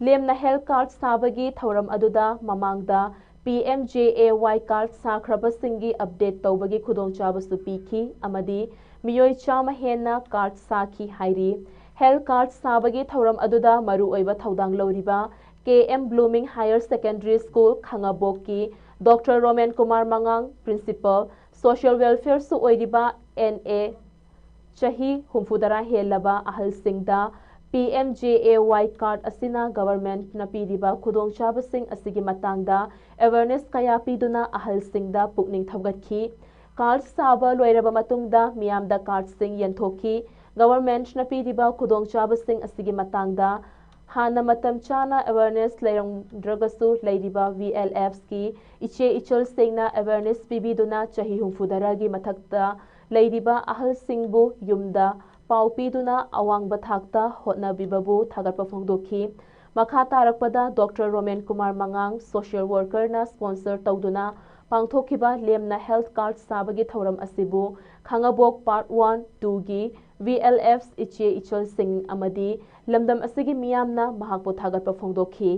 ꯂꯦꯝꯅ health card ꯁꯥꯕꯒꯤ ꯊꯧꯔꯝ ꯑꯗꯨꯗ ꯃꯃꯥꯡꯗ P M J A Y card ꯁꯥꯈ꯭ꯔꯕꯁꯤꯡꯒꯤ update ꯇꯧꯕꯒꯤ ꯈꯨꯗꯣꯡꯆꯥꯕꯁꯨ ꯄꯤꯈꯤ ꯑꯃꯗꯤ ꯃꯤꯑꯣꯏ ꯆꯥꯝꯃ ꯍꯦꯟꯅ card ꯁꯥꯈꯤ ꯍꯥꯏꯔꯤ꯫ Health card ꯁꯥꯕꯒꯤ ꯊꯧꯔꯝ ꯑꯗꯨꯗ ꯃꯔꯨꯑꯣꯏꯕ ꯊꯧꯗꯥꯡ ꯂꯧꯔꯤꯕ K M Blooming Higher Secondary School ꯈꯥꯉꯕꯣꯛꯀꯤ Doctor ꯔꯣꯃꯦꯟ ꯀꯨꯃꯥꯔ ꯃꯉꯥꯡ, principal, social welfareꯁꯨ ꯑꯣꯏꯔꯤꯕ N A ꯆꯍꯤ ꯍꯨꯝꯐꯨꯇꯔꯥ ꯍꯦꯜꯂꯕ ꯑꯍꯜꯁꯤꯡꯗ P M J A Y card ꯑꯁꯤꯅ governmentꯅ ꯄꯤꯔꯤꯕ ꯈꯨꯗꯣꯡꯆꯥꯕꯁꯤꯡ ꯑꯁꯤꯒꯤ ꯃꯇꯥꯡꯗ awareness ꯀꯌꯥ ꯄꯤꯗꯨꯅ ꯑꯍꯜꯁꯤꯡꯗ ꯄꯨꯛꯅꯤꯡ ꯊꯧꯒꯠꯈꯤ꯫ Card ꯁꯥꯕ ꯂꯣꯏꯔꯕ ꯃꯇꯨꯡꯗ ꯃꯤꯌꯥꯝꯗ cardꯁꯤꯡ ꯌꯦꯟꯊꯣꯛꯈꯤ꯫ Governmentꯅ ꯄꯤꯔꯤꯕ ꯈꯨꯗꯣꯡꯆꯥꯕꯁꯤꯡ ꯑꯁꯤꯒꯤ ꯃꯇꯥꯡꯗ ꯍꯥꯟꯅ ꯃꯇꯝ ꯆꯥꯅ awareness ꯂꯩꯔꯝꯗ꯭ꯔꯒꯁꯨ, ꯂꯩꯔꯤꯕ V L Fꯀꯤ ꯏꯆꯦ ꯏꯆꯜꯁꯤꯡꯅ awareness ꯄꯤꯕꯤꯗꯨꯅ ꯆꯍꯤ ꯍꯨꯝꯐꯨꯇꯔꯥꯒꯤ ꯃꯊꯛꯇ ꯂꯩꯔꯤꯕ ꯑꯍꯜꯁꯤꯡꯕꯨ ꯌꯨꯝꯗ ꯄꯥꯎ ꯄꯤꯗꯨꯅ ꯑꯋꯥꯡꯕ ꯊꯥꯛꯇ ꯍꯣꯠꯅꯕꯤꯕꯕꯨ ꯊꯥꯒꯠꯄ ꯐꯣꯡꯗꯣꯛꯈꯤ꯫ ꯃꯈꯥ ꯇꯥꯔꯛꯄꯗ Doctor ꯔꯣꯃꯦꯟ ꯀꯨꯃꯥꯔ ꯃꯉꯥꯡ, social workerꯅ sponsor ꯇꯧꯗꯨꯅ ꯄꯥꯡꯊꯣꯛꯈꯤꯕ ꯂꯦꯝꯅ health card ꯁꯥꯕꯒꯤ ꯊꯧꯔꯝ ꯑꯁꯤꯕꯨ ꯈꯥꯉꯕꯣꯛ Part One, Two ꯒꯤ V L Fs ꯏꯆꯦ ꯏꯆꯜꯁꯤꯡ ꯑꯃꯗꯤ ꯂꯝꯗꯝ ꯑꯁꯤꯒꯤ ꯃꯤꯌꯥꯝꯅ ꯃꯍꯥꯛꯄꯨ ꯊꯥꯒꯠꯄ ꯐꯣꯡꯗꯣꯛꯈꯤ꯫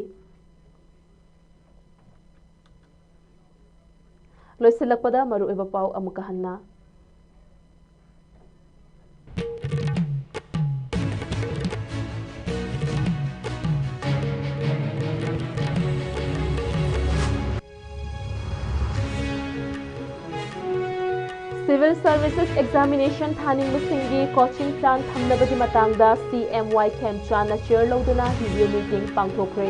ꯂꯣꯏꯁꯤꯜꯂꯛꯄꯗ ꯃꯔꯨꯑꯣꯏꯕ ꯄꯥꯎ ꯑꯃꯨꯛꯀ ꯍꯟꯅ꯫ Civil Services Examination ꯊꯥꯅꯤꯡꯕꯁꯤꯡꯒꯤ coaching plan ꯊꯝꯅꯕꯒꯤ ꯃꯇꯥꯡꯗ C M Y ꯈꯦꯝꯆꯥꯟꯅ chair ꯂꯧꯗꯨꯅ review meeting ꯄꯥꯡꯊꯣꯛꯈ꯭ꯔꯦ꯫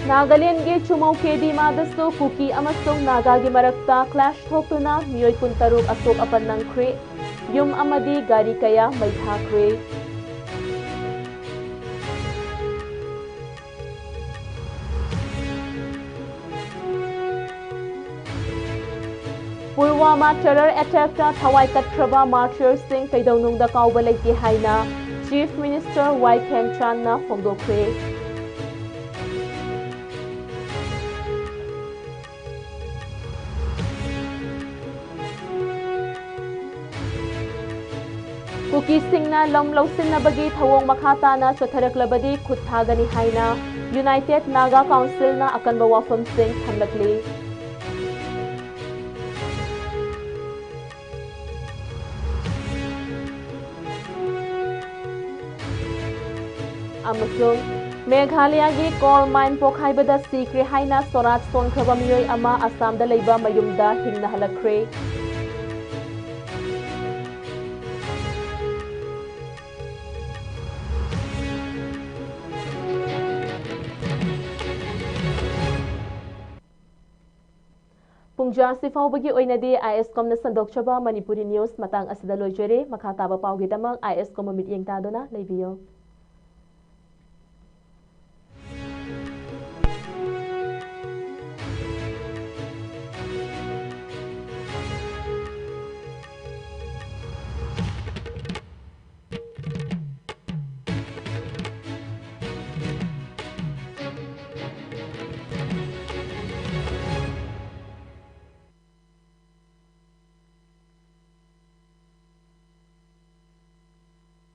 ꯅꯥꯒꯥꯂꯦꯟꯒꯤ ꯆꯨꯃꯧꯀꯦꯗꯤꯃꯥꯗꯁꯨ ꯀꯨꯀꯤ ꯑꯃꯁꯨꯡ ꯅꯥꯒꯥꯒꯤ ꯃꯔꯛꯇ clash ꯊꯣꯛꯇꯨꯅ ꯃꯤꯑꯣꯏ ꯀꯨꯟꯇꯔꯨꯛ ꯑꯁꯣꯛ ꯑꯄꯟ ꯅꯪꯈ꯭ꯔꯦ꯫ ꯌꯨꯝ ꯑꯃꯗꯤ ꯒꯥꯔꯤ ꯀꯌꯥ ꯃꯩ ꯊꯥꯈ꯭ꯔꯦ꯫ ꯄꯨꯜꯋꯥꯃꯥ terror attackꯇ ꯊꯋꯥꯏ ꯀꯠꯈ꯭ꯔꯕ martyrsꯁꯤꯡ ꯀꯩꯗꯧꯅꯨꯡꯗ ꯀꯥꯎꯕ ꯂꯩꯇꯦ ꯍꯥꯏꯅ Chief Minister Y ꯈꯦꯝꯆꯥꯟꯅ ꯐꯣꯡꯗꯣꯛꯈ꯭ꯔꯦ꯫ ꯀꯨꯀꯤꯁꯤꯡꯅ ꯂꯝ ꯂꯧꯁꯤꯟꯅꯕꯒꯤ ꯊꯧꯑꯣꯡ ꯃꯈꯥ ꯇꯥꯅ ꯆꯠꯊꯔꯛꯂꯕꯗꯤ ꯈꯨꯠ ꯊꯥꯒꯅꯤ ꯍꯥꯏꯅ United Naga Councilꯅ ꯑꯀꯟꯕ ꯋꯥꯐꯝꯁꯤꯡ ꯊꯝꯂꯛꯂꯤ꯫ ꯑꯃꯁꯨꯡ ꯃꯦꯘꯥꯂꯌꯒꯤ coal mine ꯄꯣꯈꯥꯏꯕꯗ ꯁꯤꯈ꯭ꯔꯦ ꯍꯥꯏꯅ ꯁꯣꯔꯥꯠ ꯁꯣꯟꯈ꯭ꯔꯕ ꯃꯤꯑꯣꯏ ꯑꯃ ꯑꯁꯥꯝꯗ ꯂꯩꯕ ꯃꯌꯨꯝꯗ ꯍꯤꯡꯅ ꯍꯜꯂꯛꯈ꯭ꯔꯦ꯫ ꯄꯨꯡꯖꯥ ꯑꯁꯤ ꯐꯥꯎꯕꯒꯤ ꯑꯣꯏꯅꯗꯤ ISCOMꯅ ꯁꯟꯗꯣꯛꯆꯕ ꯃꯅꯤꯄꯨꯔꯤ news ꯃꯇꯥꯡ ꯑꯁꯤꯗ ꯂꯣꯏꯖꯔꯦ꯫ ꯃꯈꯥ ꯇꯥꯕ ꯄꯥꯎꯒꯤꯗꯃꯛ ISCOM ꯃꯃꯤꯠꯌꯦꯡ ꯇꯥꯗꯨꯅ ꯂꯩꯕꯤꯌꯨ꯫